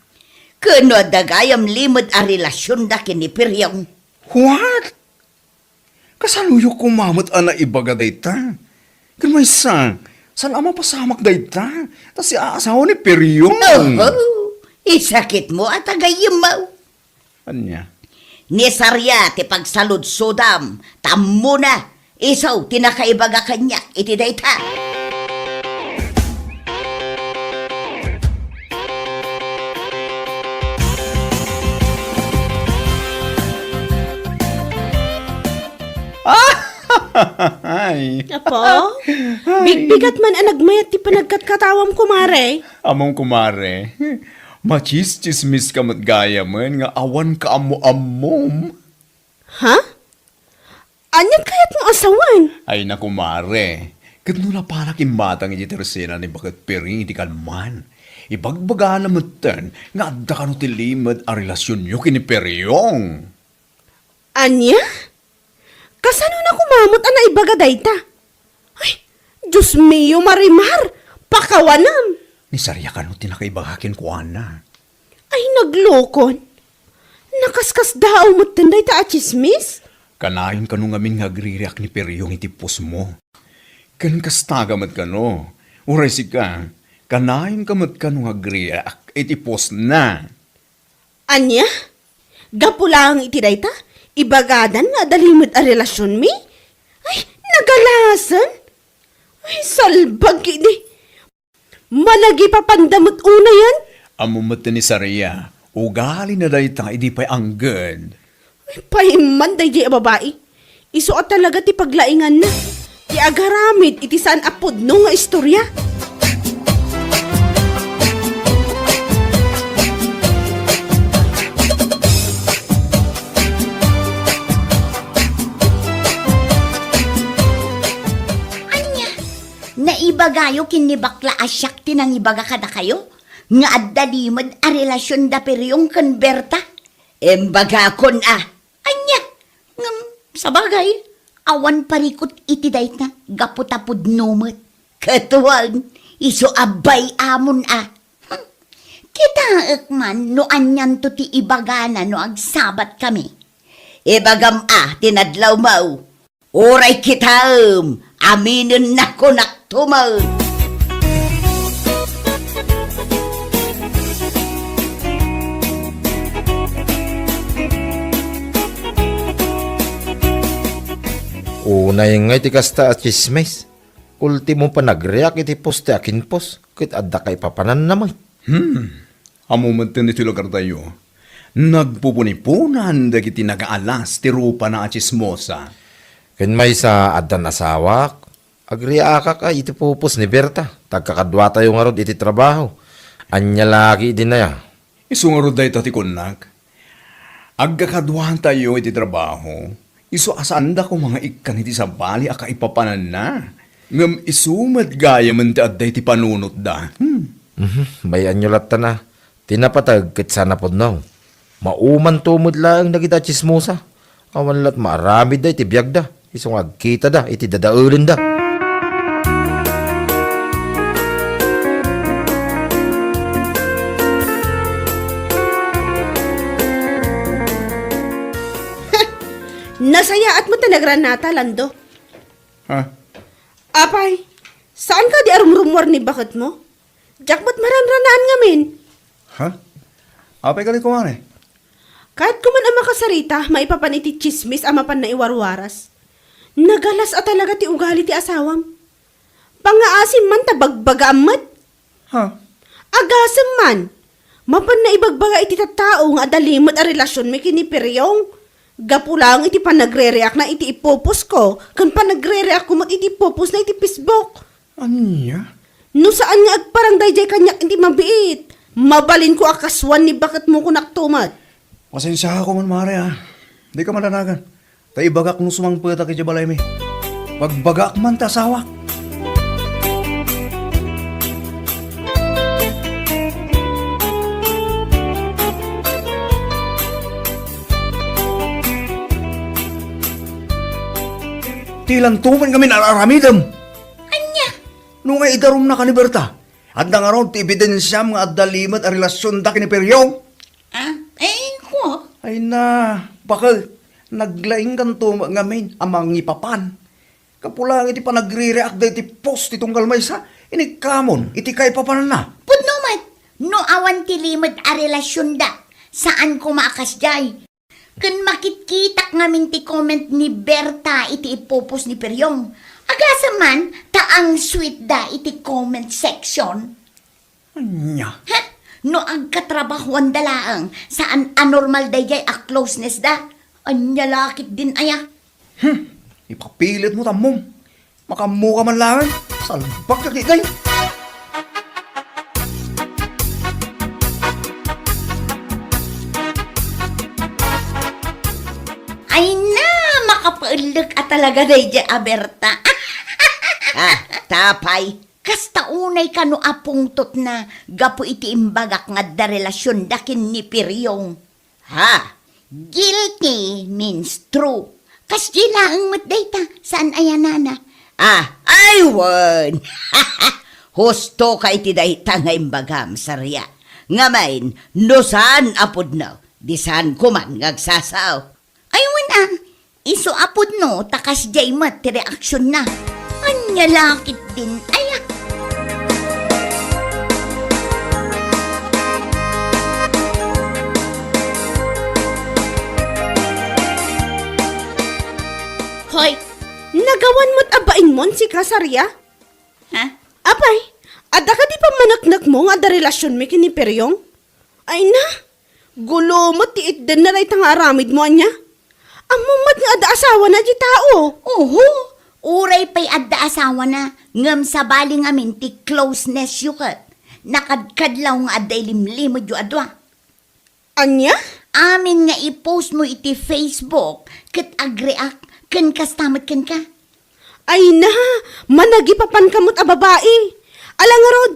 Ken no adda gayam limed a relasionda ken ni Periong. What? Kasanoyo koma met a naibaga dayta? Ken maysa, saan a mapasamak dayta? Ta siak a asawa ni Periong. Oho, isakitmo a tagayemmo. Ania? Ni Saria ti pagsaludsodam, ta ammona, isu ti nakaibaga kaniak iti dayta. Ay. Apo? Ay. Bigbigat man a nagmayat ti panagkatkatawam, kumare. Ammom, kumare. Matsistsismiska met gayamen nga awan kaammo-ammom. Ha? Anian kayatmo a sawen? Ay, naku, mare. Ket no napanak immatang iti tersena ni Baket Piring iti kalman, ibagbagana metten nga adda kano ti limed a relasionyo ken ni Periong. Ania? Kasano na koma met a naibaga dayta? Ay, Dios mio, Marimar! Pakawanam! Ni Saria kano ti nakaibaga kenkuana. Ay, naglokon! Nakaskasdaaw metten dayta a tsismis? Kanayon kano ngamin nga agririak ni Periong iti postmo. Ken kasta ka met kano, uray sika, kanayonka met kano nga agriak iti postna. Ania? Gapu laeng iti dayta, ibagadan nga adda limed a relasionmi? Ay, nagalasen! Ay, salbag idi! Managipapanda met unayen? Ammo met ni Saria, ugalina dayta idi pay angged. Ay, paimman daydiay a babai. Isu a talaga ti paglainganna, ti agaramid iti saan a pudno nga istorya. Ania? Naibagayo ken ni bakla a siak ti nangibaga kadakayo nga adda limed a relasion da Periong ken Berta? Imbagakon a. Ania? Ngem, sabagay, awan parikut iti dayta gapu ta pudno met. Ket wen, isu a bay-amon a. Hmm. Kitaek man no anianto ti ibagana no agsabatkami. Ibagam a ti nadlawmo. Uray kitaem, aminennak kunakto met. Unay ngay ti kasta a tsismis. Ultimo, panagreak iti poste a kinpos, ket adda kaipapananna met. Hmm. Ammo met ti lugartayo. Nagpupuniponan dagiti nagaalas ti rupana a tsismosa. Ken maysa, addan asawak. Agreakak a iti pupos ni Berta. Tagkakaduatayo ngarud iti trabaho. Ania la ketdin aya? Isu ngarud dayta ti kunnak. Agkakaduatayo iti trabaho. Isu a saanda koma nga ikkan iti sabali a kaipapananna. Ngem isu met gayamen ti adda iti panunotda. Hmm. Mhm, bay-anyo latta na. Ti napateg ket saan a pudno. Maumanto met laeng dagita a tsismosa. Awan la't maaramidda iti biagda, isu nga agkitada iti dadaelenda. Nasayaat met ta nagranata, Lando. Ha? Apay, saan ka di arumrumuar ni baketmo? Diak met maranranaan ngamin. Ha? Apay kadi kumare? Kayatko man a makasarita maipapan iti tsismis a mapan naiwarwaras. Nagalas a talaga ti ugali ti asawam. Pangngaasim man ta bagbagaam met. Ha? Agasem man, mapan naibagbaga iti tattao nga adda limed a relasionmi ken ni Periong. Gapu laeng iti panagrereakna iti ipoposko ken panagrereakko met iti ipoposna iti Facebook. Ania? No saan nga agparang daydiay kaniak iti mabiit, mabalinko a kasuan ni baketmo, kunakto met. Pasensiaak man, mare, a. Dika madanagan. Ta ibagak no sumangpetak idiay balaymi. Bagbagaak man ta asawak. Ti lanto met ngamin ar-aramidem. Ania? No nga idarumnaka ni Berta, adda ngarud ti ebidensiam nga adda limed a relasionda ken ni Periong? Ah, eh, ko? Ay na, bakel, naglaingkanto met ngamin a mangipapan. Gapu laeng iti panagrereak daydi post ti tunggal maysa, inikkamon iti kaipapananna. Pudno met, no awan ti limed a relasionda, saan koma a kasdiay. Ken makitkitak ngamin ti comment ni Berta iti ipopost ni Periong. Agasem man ta ang sweetda iti comment section. Ania? Ha? No agkatrabahoanda laeng, saan a normal daydiay a closenessda? Ania la ketdin aya? Hmm, ipapilitmo ta ammom. Makaammoka man laeng, salbagka ketdi. Ay na, makapaellek a talaga daydiay a Berta. Ah, apay? Kasta unay kano a pungtotna gapu iti imbagak nga adda relasionda ken ni Periong. Ha? Guilty means true. Kasdi laeng met dayta, saan aya nana? Ah, ay wen! Husto ka iti dayta nga imbagam, Saria. Ngamin, no saan a pudno, di saan koman nga agsasao. Ay wen a, isu a pudno ta kasdiay met ti reaksionna. Ania la ketdin aya? Hoy, nagawan met a bainmon sika, Saria? Ha? Apay, adda kadi pammaneknekmo nga adda relasionmi ken ni Periong? Ay na, gulo met ti itdenna dayta nga aramidmo, ania? Ammom met nga adda asawana diay tao. Oho, uray pay adda asawana, ngem sabali ngamin ti closenessyo ket nakadkadlaw nga adda ilimlimedyo a dua. Ania? Amin nga i-postmo iti Facebook ket agreak ken kasta met kenka. Ay na, managipapanka met a babai. Ala ngarud,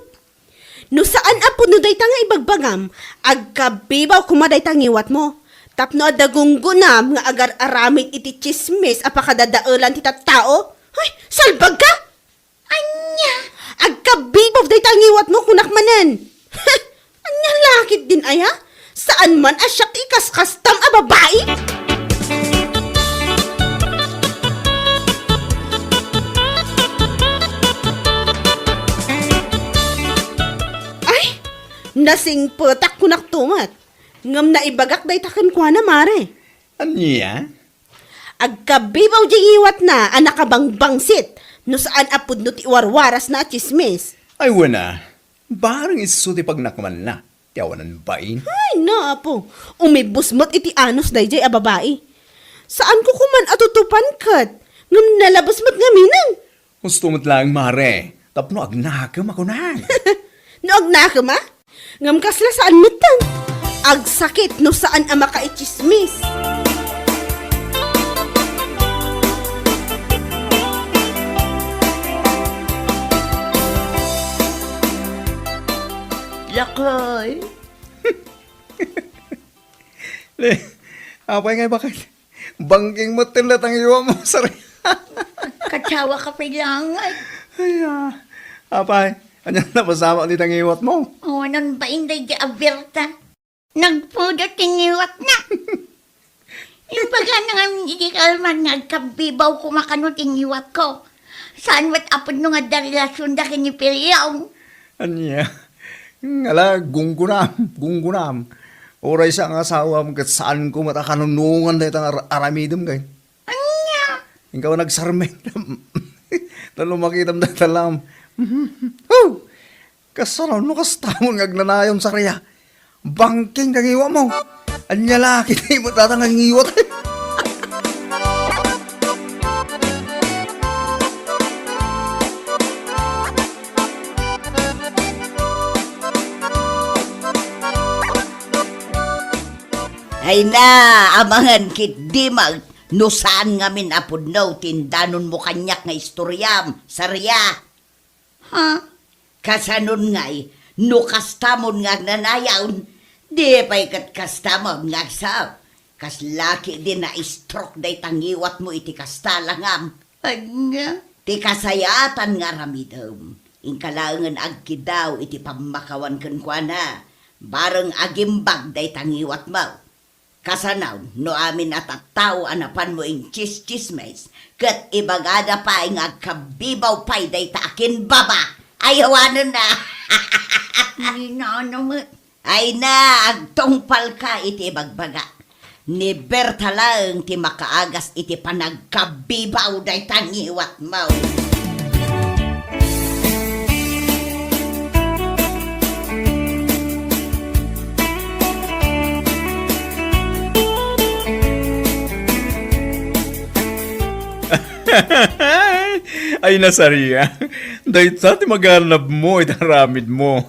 no saan a pudno dayta nga ibagbagam, agkabibaw koma dayta ngiwatmo. Tapno adda gunggonam nga agar-aramid iti tsismis a pakadadaelan ti tattao. Ay, salbagka! Ania? Agkabibaw dayta ngiwatmo, kunak manen. Ania la ketdin aya? Saan man a siak ti ikaskastam a babai? Ay, nasingpetak, kunak tumet. Ngem naibagak dayta kenkuana, mare. Ania? Agkabibaw diay ngiwatna a nakabangbangsit no saan a pudno ti iwarwarasna a tsismis. Ay, wen a, bareng isu ti pagnakmanna ti awanan bain. Ay, na, apo. Umibus met iti anus daydiay a babai. Saanko koman a tutupan ket, ngem nalabes met ngaminen. Husto met laeng, mare, tapno agnakem a kunak. No agnakem a? Ngem kasla saan metten. Agsakit no saan a makaitsismis. Lakay. Le, apay ngay baket? Bangking met ti latang iwa mo, sir. Katsawa ka pay lang, ay. Ay, ah. Apay, ania napasamak ti tangiwat mo? Awanan bain daydi a Berta. Nagpudot ti ngiwatna. Imbagana ngamin iti kalman nga agkabibaw koma kano ti ngiwatko. Saan met a pudno nga adda relasionda ken ni Piliong. Ania? Ngala, gunggunam, gunggunam. Uray sa nga asawam ket saanko met a kanunongan dayta nga ar-, aramidem kay. Ania? Inka nagsarmit. Tano makitam dayta lam. Huh! Kasano no kastamon nga agnanayon, Saria? Bangking nga ngiwat mo. Ania la, kita mo tatang nga ngiwat. Ay na, amangan ket di mag-, no saan ngamin a pudno ti indanonmo kaniak nga istoriam, Saria. Ha? Kasanon ngay, no kastamon nga agnanayon, di pay ket kastamon nga agsaw. Kasla ketdi na-stroke dayta ngiwatmo iti kasta, langam. Ania? Ti kasayaatan nga aramidem, inka laengen agkiddaw iti pammakawan kenkuana, bareng agimbag dayta ngiwatmo. Kasano no amin a tattao a napanmo intsistsismis, ket ibagada pay nga agkabibaw pay dayta a kinbaba? Ay, awanen a. Ni nano met. Ay na, agtungpalka iti ibagbagak. Ni Berta laeng ti makaagas iti panagkabibaw dayta ngiwatmo. Ay, Saria, dayta ti maganabmo iti aramidmo.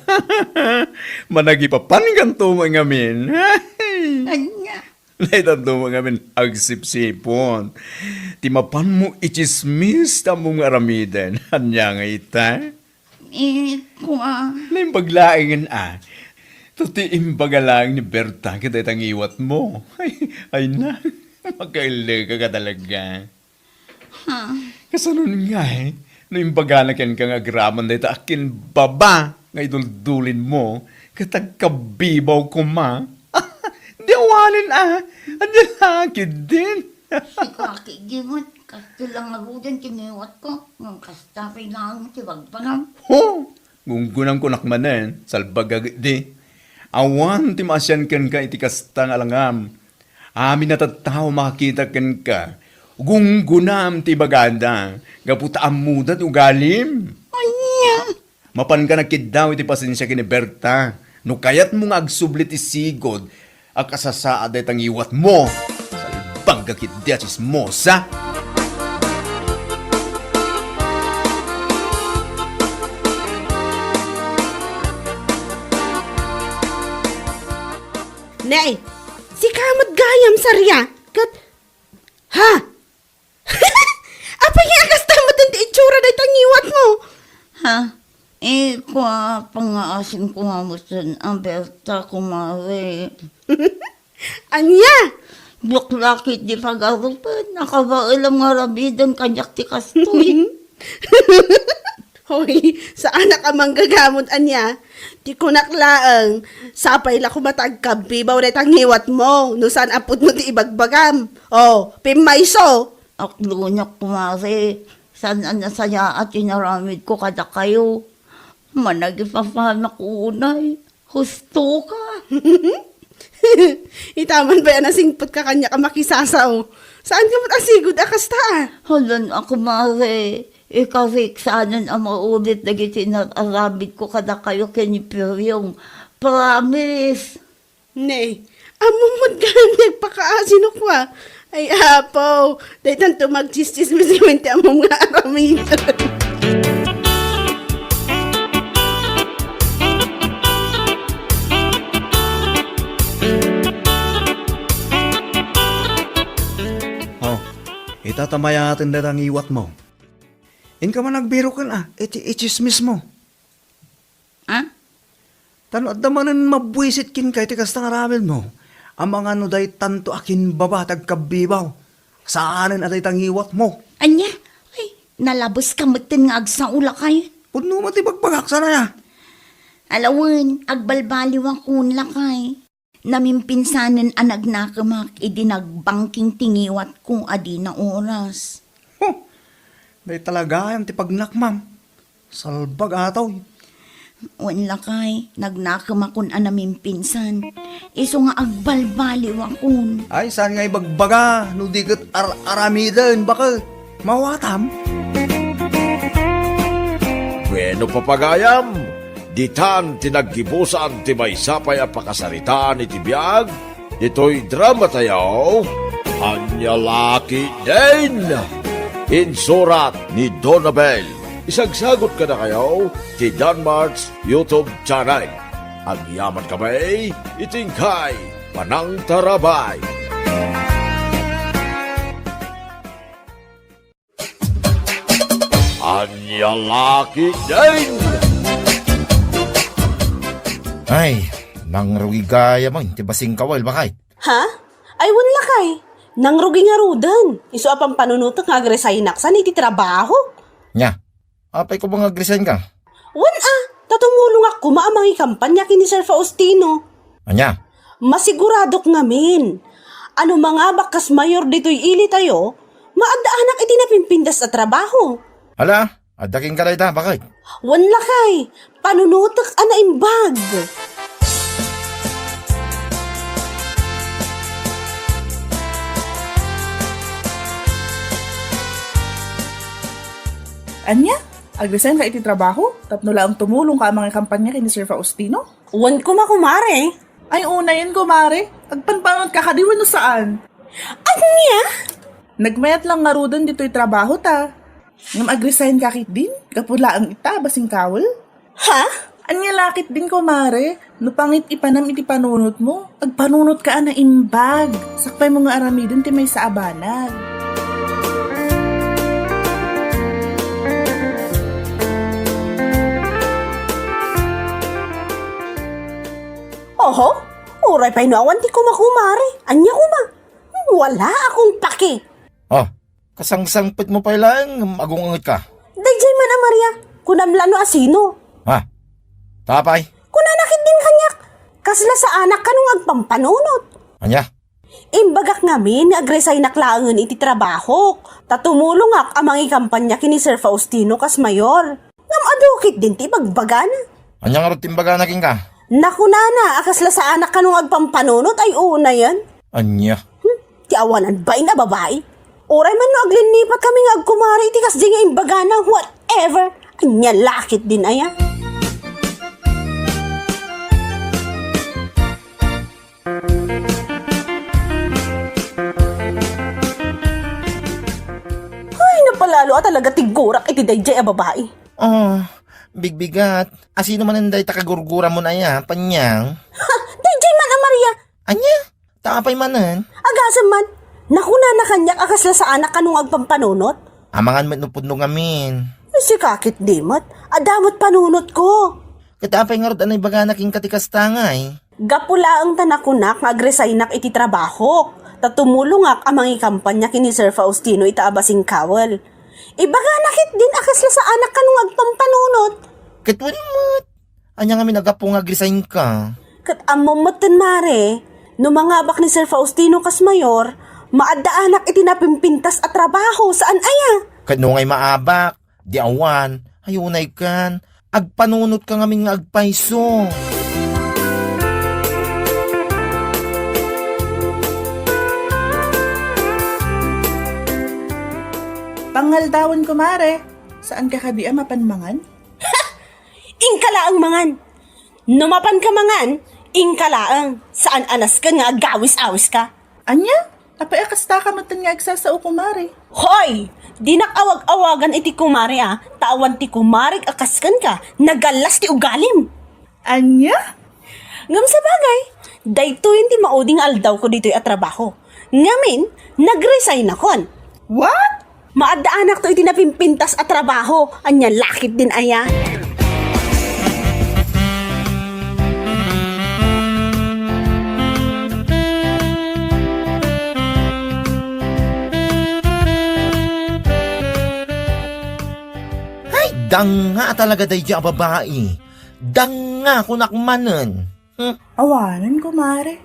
Managipapankanto met ngamin. Ania? Daytanto met ngamin agsipsipon ti mapanmo itsismis ti ammom nga aramiden. Ania ngay ita? Eh, kua. Naimbag laengen a. Ta ti imbaga laeng ni Berta ket dayta ngiwatmo. Ay, ay na, makaelleka ka talaga. Ha? Kasanon ngay, no imbagana kenka nga agraman dayta a kinbaba nga iduldulinmo, ket agkabibaw koma? Di awanen a, ania la ketdin? Sika ketdi met, kastoy la ngaruden ti ngiwatko, ngem kasta pay laeng ti bagbagam. Ho! Gunggunam kunak manen, salbag a ketdi. Awan ti maasian kenka iti kasta nga langam. Amin a tattao makakita kenka, gunggunam ti ibagada, gapu ta ammoda ti ugalim. Ania? Mapanka nagkiddaw iti pasensia ken ni Berta. No kayatmo nga agsubli ti sigud a kasasaad dayta ngiwatmo, salbag a ketdi a tsismosa. Nay, sika met gayam, Saria. Ket, ha? Apay nga kasta met ti itsura dayta ngiwatmo? Ha? Eh, kua, pangngaasim ko nga met, Berta, kumare. Ania? Diak la ketdi pagarupen, nakabaelam nga aramiden kaniak ti kastoy. Hoy, saanak a manggagamod ania. Ti kunak laeng, sapay la koma ta agkabibaw dayta ngiwatmo, no saan a pudno ti ibagbagam. Oh, pimmayso. Akloniak, kumare, saan a nasayaat ti inaramidko kadakayo. Managipapanak unay. Husto ka. Itaman pay a nasingpet ka kaniak a makisasao. Saan ka met a sigud a kasta, a? Hala, a kumare, ikarik saanen a maulit dagiti inar-aramidko kadakayo ken ni Piryong. Promise! Ne, ammom met gayam nga agpakaasino kua. Ay, apo, daytanto magtsistsismis ngamin ti ammom nga aramid. Oh, ita ta mayaten dayta ngiwatmo. Inka man agbiroken, a, iti itsismismo. A? Ta no adda manen mabuisit kenka iti kasta nga aramidmo, amangan no daytanto a kinbaba ti agkabbibaw, saanen a dayta ngiwatmo. Ania? Ay, nalabeska metten nga agsao, lakay. Pudno met ti bagbagak, saan aya? Alawen, agbalbaliwakon, lakay. Namimpinsanen a nagnakemak idi nagbangking ti ngiwatko a dina oras. Huh! Dayta la gayam ti pagnakmam. Salbag, atoy. Wen, lakay, nagnakemakon a namimpinsan. Isu nga agbalbaliwakon. Ay, saan nga ibagbaga no di ket ar-, aramiden, baket? Mawatam? Bueno, papagayam, ditan ti naggibusan ti maysa pay a pakasaritaan iti biag ditoy drama tayo, Ania La Ketdin. Insurat ni Donabel. Isagsagut kadakayo ti Danmart's YouTube channel. Agyaman kami iti inkay panangtarabay. Ania La Ketdin! Ay, nangrugi gayam ti basing kawil, baket. Ha? Ay, wen, lakay. Nangrugi ngaruden. Isu a pampanunotek nga agresignak san iti trabaho. Nia, apay koma nga agresign ka? Wen a, ta tumulongak koma a mangikampania ken ni Sir Faustino. Ania? Masiguradok ngamin a no mangabak kas mayor ditoy ili tayo, maaddaanak iti napimpintas a trabaho. Hala, adda kenka dayta, baket? Wen, lakay, panunotek a naimbag. Ania? Agresign ka iti trabaho tapno laeng tumulong ka a mangikampania ken ni Sir Faustino? Wen koma, kumare. Ay, unayen, kumare. Agpanpanunot ka kadi wenno saan? Ania? Nagmayat lang ngaruden ditoy trabaho ta. Ngem agresign ka ketdin? Gapu laeng ita a basing kawil? Ha? Ania la ketdin, kumare? No pangit-ipanam iti panunotmo, agpanunot ka a naimbag. Sakbaymo nga aramiden ti maysa a banag. Oho, uray pay no awan ti kumakumare. Ania koma? Wala akong pake. Oh, kasangsangpetmo pay laeng ngem agung-unget ka. Daydiay man a Maria, kunam la no asino. Ha? Tapay? Kunana ketdin kaniak, kasla saanak kano nga agpampanunot. Ania? Imbagak ngamin nga agresignak laengen iti trabahok, ta tumulongak a mangikampanya ken ni Sir Faustino kas mayor. Ngem adu ketdin ti ibagbagana. Ania ngarud ti imbagana kenka? Nakunana a kasla saanak kano nga agpampanunot ay unayen. Ania? Hmm, ti awanan bain a babai. Uray man no aglinnipat kami nga agkumare iti kasdi nga imbagana, whatever. Ania la ketdin aya? Ay, napalalo a talaga ti gurak iti daydiay a babai. Ah, bigbigat. Asino manen dayta kagurguramon aya, Panyang? Ha, daydiay man a Maria. Ania? Ta apay manen? Agasem man. Nakunana kaniak a kasla saanak kano nga agpampanunot. Amangan met no pudno ngamin. Sika ketdi met. Adda met panunotko. Ket apay ngarud a naibagana kenka ti kasta ngay? Gapu laeng ta nakunak nga agresignak iti trabahok, ta tumulongak a mangikampanya ken ni Sir Faustino ita a basingkawel. Ibagana ketdin a kasla saanak kano nga agpampanunot. Ket wen met. Ania ngamin a gapu nga agresign ka? Ket ammom metten, Mare, no mangabak ni Sir Faustino kas mayor, maaddaanak iti napimpintas a trabaho, saan aya? Ket no ngay maabak, di awan, ay unay kan, agpanunot ka ngamin nga agpayso. Angaldawen, kumare. Saanka kadi a mapan mangan? Inka laeng mangan. No mapanka mangan, inka laeng. Saan a nasken nga agawis-awiska. Ania? Apay a kastaka metten nga agsasao, kumare? Hoy! Dinak awag-awagan iti kumare a, ta awan ti kumarek a kas kenka, nagallas ti ugalim. Ania? Ngem sabagay, daytoyen ti maudi nga aldawko ditoy a trabaho. Ngamin, nag-resignakon. What? Maaddaanakto iti napimpintas a trabaho. Ania la ketdin aya? Ay, danga talaga daydi a babai. Danga, kunak manen. Hmm? Awanen, kumare.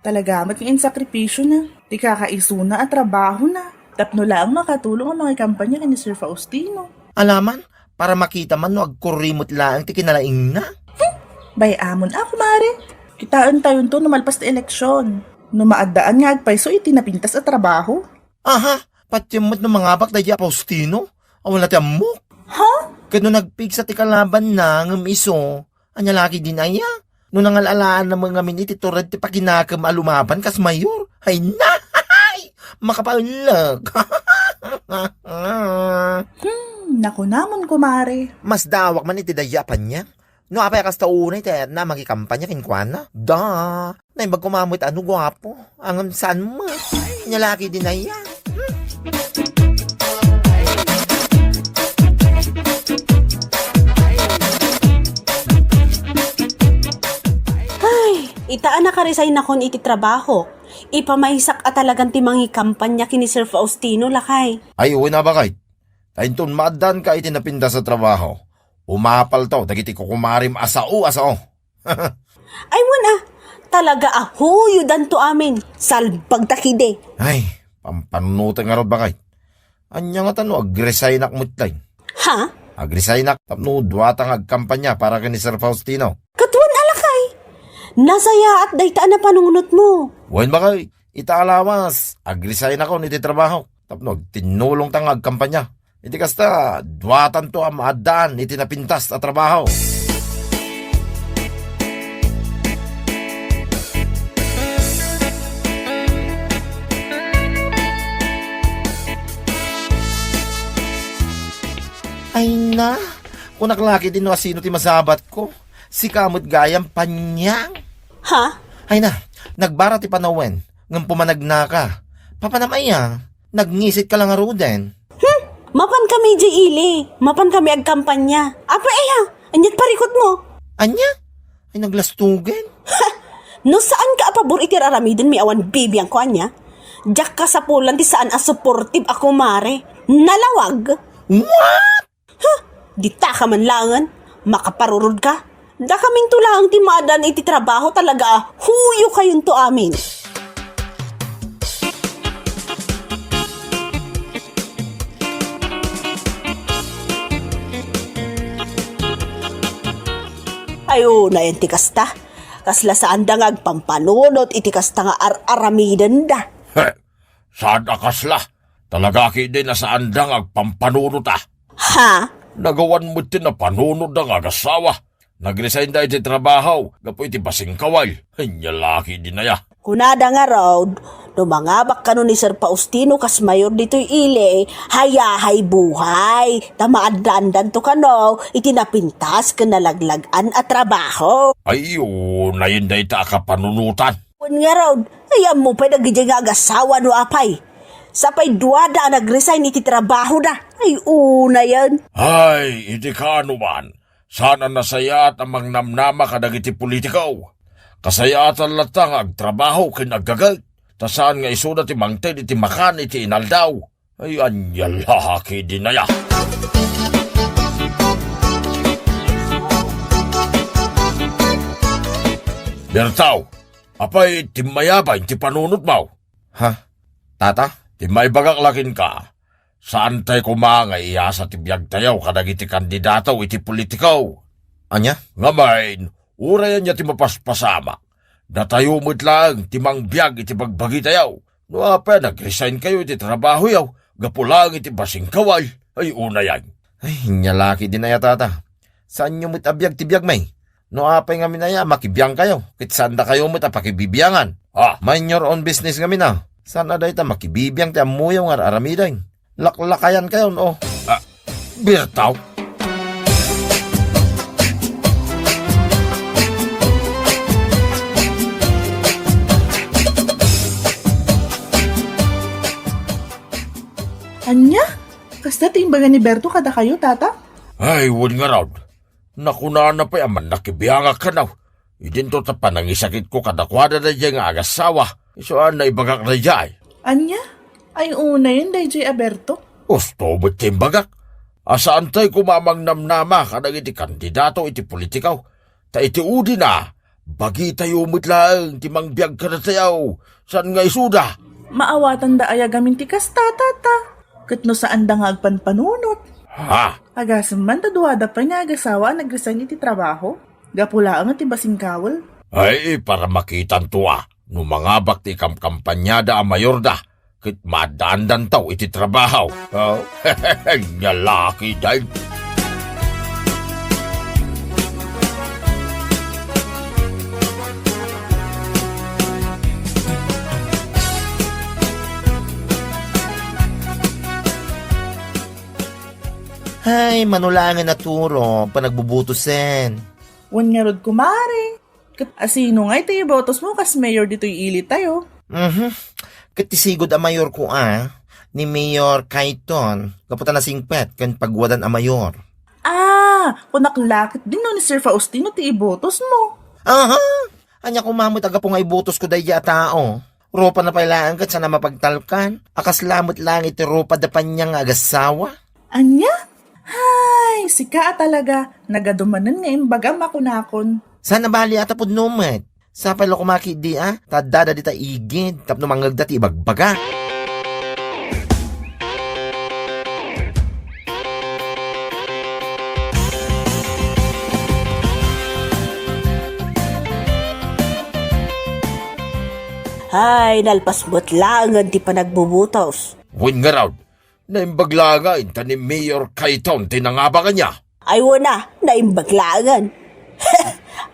Talaga met nga insakripisyona ti kakaisuna a trabahona tapno laeng makatulong a mangikampanya ken ni Sir Faustino. Alaman, para makita man no agkurrimot laeng ti kinalaingna. Hmm, bay-amon a, kumare. Kitaentayonto no malpas ti eleksyon. No maaddaan nga agpayso iti napintas a trabaho. Aha, patiem met no mangabak daydi a Faustino? Awan la ti ammok. Ha? Ket no nagpigsa ti kalabanna ngem isu, ania la ketdin aya? No nangal-alaanna met ngamin iti tured ti pakinakem a lumaban kas mayor. Ay, nahay! Makapaellek! Hmm, nakunamon, kumare. Masdaawak man iti daydi a paniang. No apay a kasta unay ti ayatna a mangikampanya kenkuana? Da! Naimbag koma met a no guapo. Ngem saan met. Ania la ketdin aya? Ay, ita a nakaresignakon iti trabaho, ipamaysak a talagan ti mangikampanya ken ni Sir Faustino, lakay. Ay, wen a, baket. Ta inton maaddaanka iti napintas a trabaho, umapalto dagiti kukumarem a sao a sao. Ay, wen a, talaga a huyodanto amin. Salbagta ketdi. Ay, pampanunoten ngarud, baket. Ania ngata no agresignak met laeng? Ha? Agresignak tapno duata nga agkampanya para ken ni Sir Faustino. Ket wen a, lakay. Nasayaat dayta a napanunotmo. Wen, baket, ita a lawas, agresignakon iti trabaho tapno agtinnulongta nga agkampanya. Iti kasta, duatanto a maaddaan iti napintas a trabaho. Ay na, kunak la ketdin no asino ti masabatko. Sika met gayam, paniang. Ha? Ay na, nagbara ti panawen, ngem pumanagnaka. Papanam aya, nagngisit ka la ngaruden. Hmm, mapan kami idiay ili, mapan kami agkampanya. Apay aya, ania't parikutmo? Ania? Ay, naglastugen. Ha! No saanka a pabor iti ar-aramidenmi awan bibiangko, ania? Diak kasapulan ti saan a supportive a kumare. Nalawag! What? Huh! Ditaka man laengen, makaparurodka. Dakaminto laeng ti maaddaan iti trabaho, talaga a huyokayonto amin. Ay, unayen ti kasta. Kasla saanda nga agpampanunot iti kasta nga ar-aramidenda. He, saan a kasla. Talaga ketdin a saanda nga agpampanunot a. Ha? Nagawan met ti napanunotda nga agassawa. Nagresign da iti trabaho gapu iti basing kaway. Ania la ketdin aya. Kunada ngarud, no mangabak kano ni Sir Faustino kas mayor ditoy ili, hayahay buhay, ta maaddaandanto kano iti napintas ken nalaglag-an a trabaho. Ay, unayen dayta a kapanunotan. Wen ngarud, ay, ammo pay dagidiay nga agassawa no apay. Sapay duada a nagresign iti trabahoda. Ay, unayen. Ay, iti kaanoman, saan a nasayaat a mangnamnama kadagiti politiko. Kasayaatan latta nga agtrabaho ken aggaget, ta saan nga isuda ti mangted iti makan iti inaldaw. Ay, ania la ketdin aya. Bertaw, apay timmayabay ti panunotmo? Ha? Tata? Timmaibagak la kenka. Saantay koma nga iyasa ti biagtayo kadagiti kandidato iti politiko. Ania? Ngamin, uray ania ti mapaspasamak, datayo met laeng ti mangbiag iti bagbagitayo. No apay a nagresign kayo iti trabahoyo, gapu laeng iti basingkaw ay, ay unay ay. Ay, nia la ketdin aya, Tata. Saanyo met a biag ti biagmi. No apay ngamin aya, makibiangkayo, ket saandakayo met a pakibibiangan. Ah, mind your own business ngamin a. Saan a dayta makibibiang ti ammoyo nga ar-aramiden? Laklakayankayon, o. Ah, Berto? Ania? Kasta ti imbaga ni Berto kadakayo, Tata? Ay, wen ngarud. Nakunana pay a mannakibiangak kano. Idinto ta panangisakitko kadakuada daydiay nga agassawa. Isu a naibagak daydiay. Ania? Ay, unayen daydiay a Berto? Usto met ti imbagak. A saantay koma a mangnamnama kadagiti kandidato iti politiko. Ta iti udina, bagitayo met laeng ti mangbiag kadatayo. Saan nga isuda? Maawatanda aya gamin ti kasta, Tata? Ket no saanda nga agpanpanunot? Ha? Agasem man ta duada pay nga agasawa a nagresign iti trabaho? Gapu laeng ti basingkawen. Ay, para makitanto a, no mangabak ti kamkampanyada a mayorda, ket maaddaandanto iti trabaho. Oh, nia la ketdin. Ay, mano laengen a turo, panagbubutosen. Wen ngarud, kumare. Ket asino ngay ti ibotosmo kas mayor ditoy ilitayo? Mhm. Ket ti sigud a mayorko a, ni Mayor Cayton, gapu ta nasingpet ken paguadan a mayor. Ah, kunak la ketdin no ni Sir Faustino ti ibotosmo. Aha! Ania koma met a gapu nga ibotosko daydiay a tao? Rupana pay laeng ket saan a mapagtalkan. A kasla met laeng iti rupada paniang nga agassawa. Ania? Hay, sika a talaga, nagadu manen nga imbagam a kunakon. Saan a bali a ta pudno met. Sapay la koma ketdi a, ta addada dita igid, tapno mangngegda ti ibagbaga. Hay, nalpas met laengen ti panagbubutos. Wen ngarud, naimbag laengen ta ni Mayor Cayton ti nangabak ania. Ay, wen a, naimbag laengen.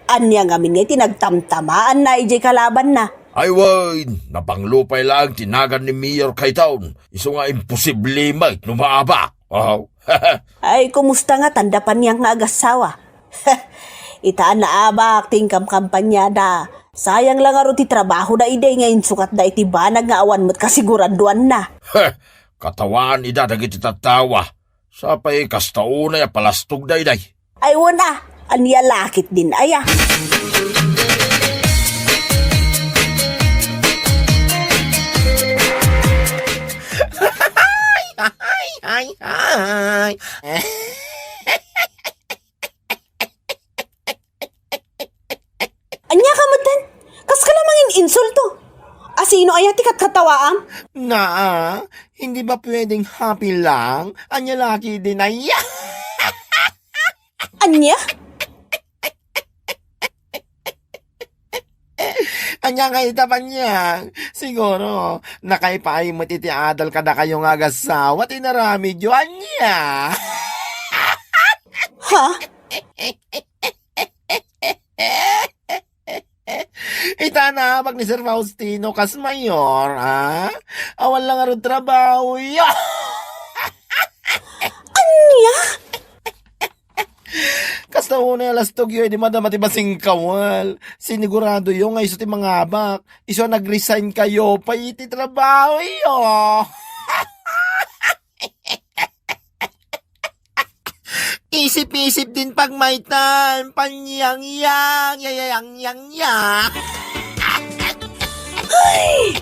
Ania ngamin ngay ti nagtamtamaanna idiay kalabanna? Ay, wen, nabanglo pay laeng ti nagan ni Mayor Cayton. Isu nga imposible met no maabak. Oh. Ay, kumusta ngatan da paniang nga agassawa? Ita a naabak ti inkamkampanyada. Sayang la ngarud ti trabahoda idi nga insukatda iti banag nga awan met kasigurandoanna. Katawaan ida dagiti tattawa. Sapay kasta unay a palastogda idiay. Ay, wen a, ania la ketdin aya? Ay, ay, ay. Ania ka metten? Kas ka la mangin-insulto. Asino aya ti katkatawaam? Naa, hindi ba pwedeng happy lang? Ania la ketdin aya? Ania? Ania nga ita paniang? Siguro, nakaipaay met iti adal kadakayo nga agassawa ti inaramidyo. Ania? Ha? Ita naabak ni Sir Faustino kas mayor, a? Awan la ngarud trabahoyo. Ania? Kasta unay a lastogyo idi madama ti basingkawan. Siniguradoyo nga isu ti mangabak. Isu a nag-resign kayo pay iti trabahoyo. Isip-isip din pagmaytan, panyang-yang, yayayang-yang-yang. Ay!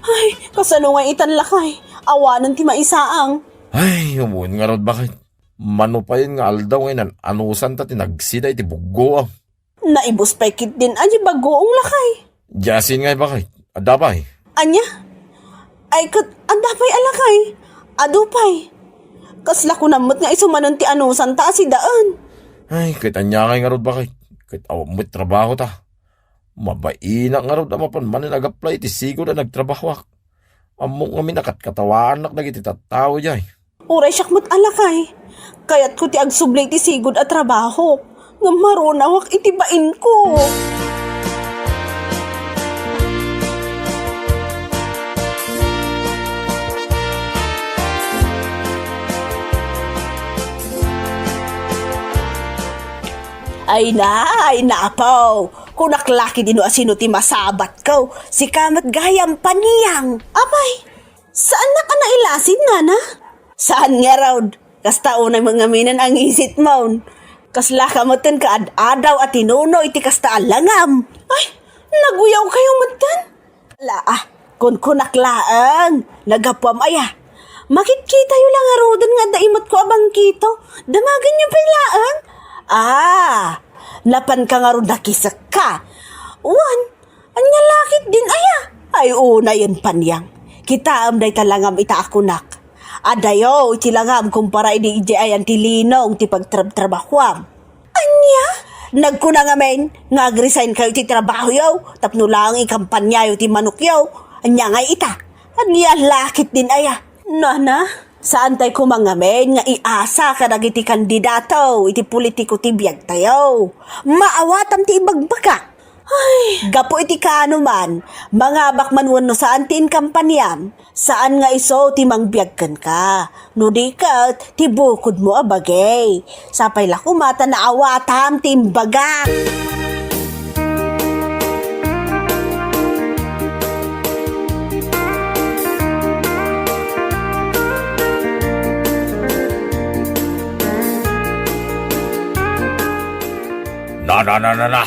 Ay, kasano nga itan lakay? Awanen ti maisaang. Ay, umuen ngarud, bakit? Mano payen nga aldaw nga inan-anusan ta ti nagsida iti buggoam. Naibus pay ketdin a di bagoong lakay. Diasin ngay, bakit? Adda pay? Ania? Ay, ket adda pay a lakay. Adu pay. Kasla kunam met nga isu manen ti anusanta a sidaen. Ay, ket ania ngay ngarud, baket? Ket awan met trabahota. Mabainak ngarud a mapan manen ag-apply iti sigud a nagtrabahoak. Ammok ngamin a katkatawaannak dagiti tattao idiay. Uray siak met a lakay. Kayatko ti agsubli iti sigud a trabahok. Ngem marunawak iti bainko. Ay na, ay na, apo. Kunak la ketdi no asino ti masabatko. Sika met gayam, Panyang. Apay, saannak a nailasin, nana? Saan ngarud. Kasta unay met ngaminen a ngisitmon. Kaslaka metten kaad-adaw a tinuno iti kasta a langam. Ay, naguyawkayo metten? Ala, ah, kunkunak laeng, naggapuam aya? Makitkitayo la ngaruden nga adda imetko a bangkito. Damagenyo pay laeng? Ah, napanka ngarud nakisekka. Wen, ania la ketdin aya? Ay, unayen, Panyang. Kitaem dayta langam ita a kunak. Adayo iti langam kumpara idi idiay ayan ti linong ti pagtrabtrabahoam. Ania? Nagkuna ngamin nga agresign kayo ti trabahoyo tapno laeng ikampanyayo ti manokyo. Ania ngay ita? Ania la ketdin aya? Nana, saantay koma ngamin nga iasa kadagiti kandidato iti politiko ti biagtayo. Maawatam ti ibagbagak. Ay, gapu iti kaano man, mangabak man wenno saan ti inkampaniam, saan nga isu ti mangbiag kenka. No di ket, ti bukodmo a bagay. Sapay la koma ta naawatam ti imbagak. Na, na, na, na, na.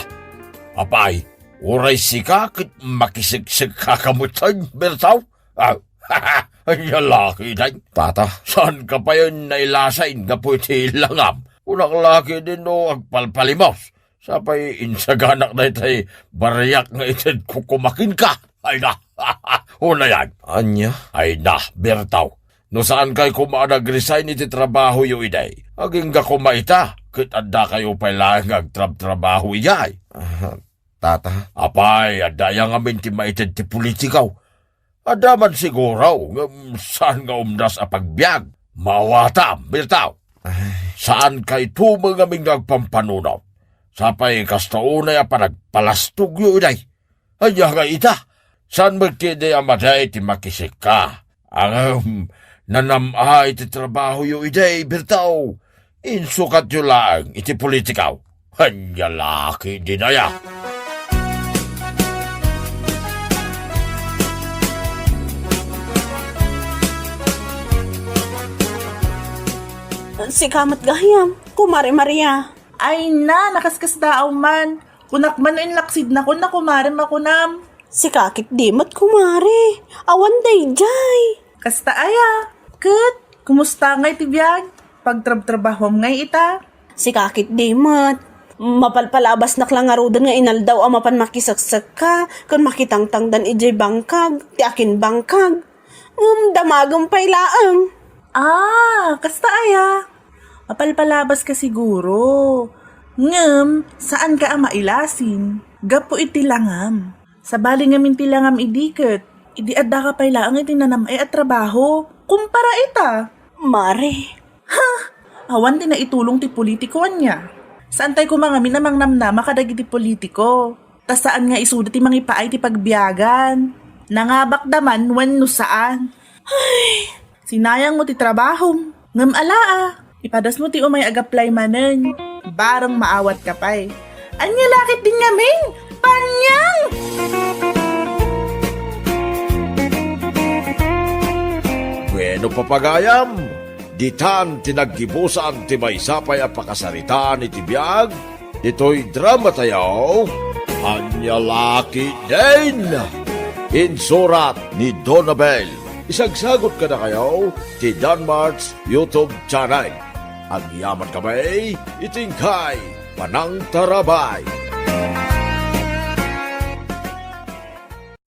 Apay, uray sika ket makiseksekka ka metten, Bertaw? Ah, ania la ketdin? Tata, saanka payen nailasin gapu iti langam? Kunak la ketdin no agpalpalimos. Sapay insaganak daytay bariak nga itedko koma kenka. Ay na, unayan. Ania? Ay na, Bertaw. No saankay koma a nagresign iti trabahoyo idi, agingga koma ita, ket addakayo pay laeng nga agtrabtrabaho idiay. Ah, Tata. Apay, adda aya ngamin ti maited ti politiko? Adda man siguro, ngem saan nga umdas a pagbiag? Maawatam, Bertaw. Ay. Saankay tumeng ngamin nga agpampanunot? Sapay kasta unay a panagpalastogyo idiay. Ania nga ita? Saan met ketdi a madi ti makisekka? Ngem, nanam-ay ti trabahoyo idi, Bertaw. Insukatyo laeng iti politiko. Ania la ketdin aya? Sika met gayam, Kumare Maria. Ay na, nakaskasdaaw man. Kunak man no inlaksidnakon a kumarem a kunam. Sika ketdi met, kumare. Awan daydiay. Kasta aya? Ket, kumusta ngay ti biag? Pagtrabtrabahuam ngay ita? Sika ketdi met. Mapalpalabasnak la ngaruden nga inaldaw a mapan makiseksekka ken makitangtangdan idiay bangkag, ti akin bangkag. Ngem damagem pay laeng. Ah, kasta aya? Mapalpalabaska siguro. Ngem, saanka a mailasin gapu iti langam. Sabali ngamin ti langam idi ket, idi addaka pay laeng iti nanam-ay a trabaho, kumpara ita. Mare. Ha? Awan ti naitulong ti politiko ania? Saantay koma ngamin a mangnamnama kadagiti politiko. Ta saan nga isuda ti mangipaay ti pagbiagan. Nangabakda man wenno saan. Ay, sinayangmo ti trabahom. Ngem ala a, ipadasmo ti umay ag-apply manen. Bareng maawatka pay. Ania la ketdin ngamin? Panyang! Bueno, papagayam, ditan ti naggibusan ti maysa pay a pakasaritaan iti biag ditoy dramatayo, Ania La Ketdin. Insurat ni Donabel. Isagsagut kadakayo ti Danmart's YouTube channel. Agyamankami iti inkay panangtarabay.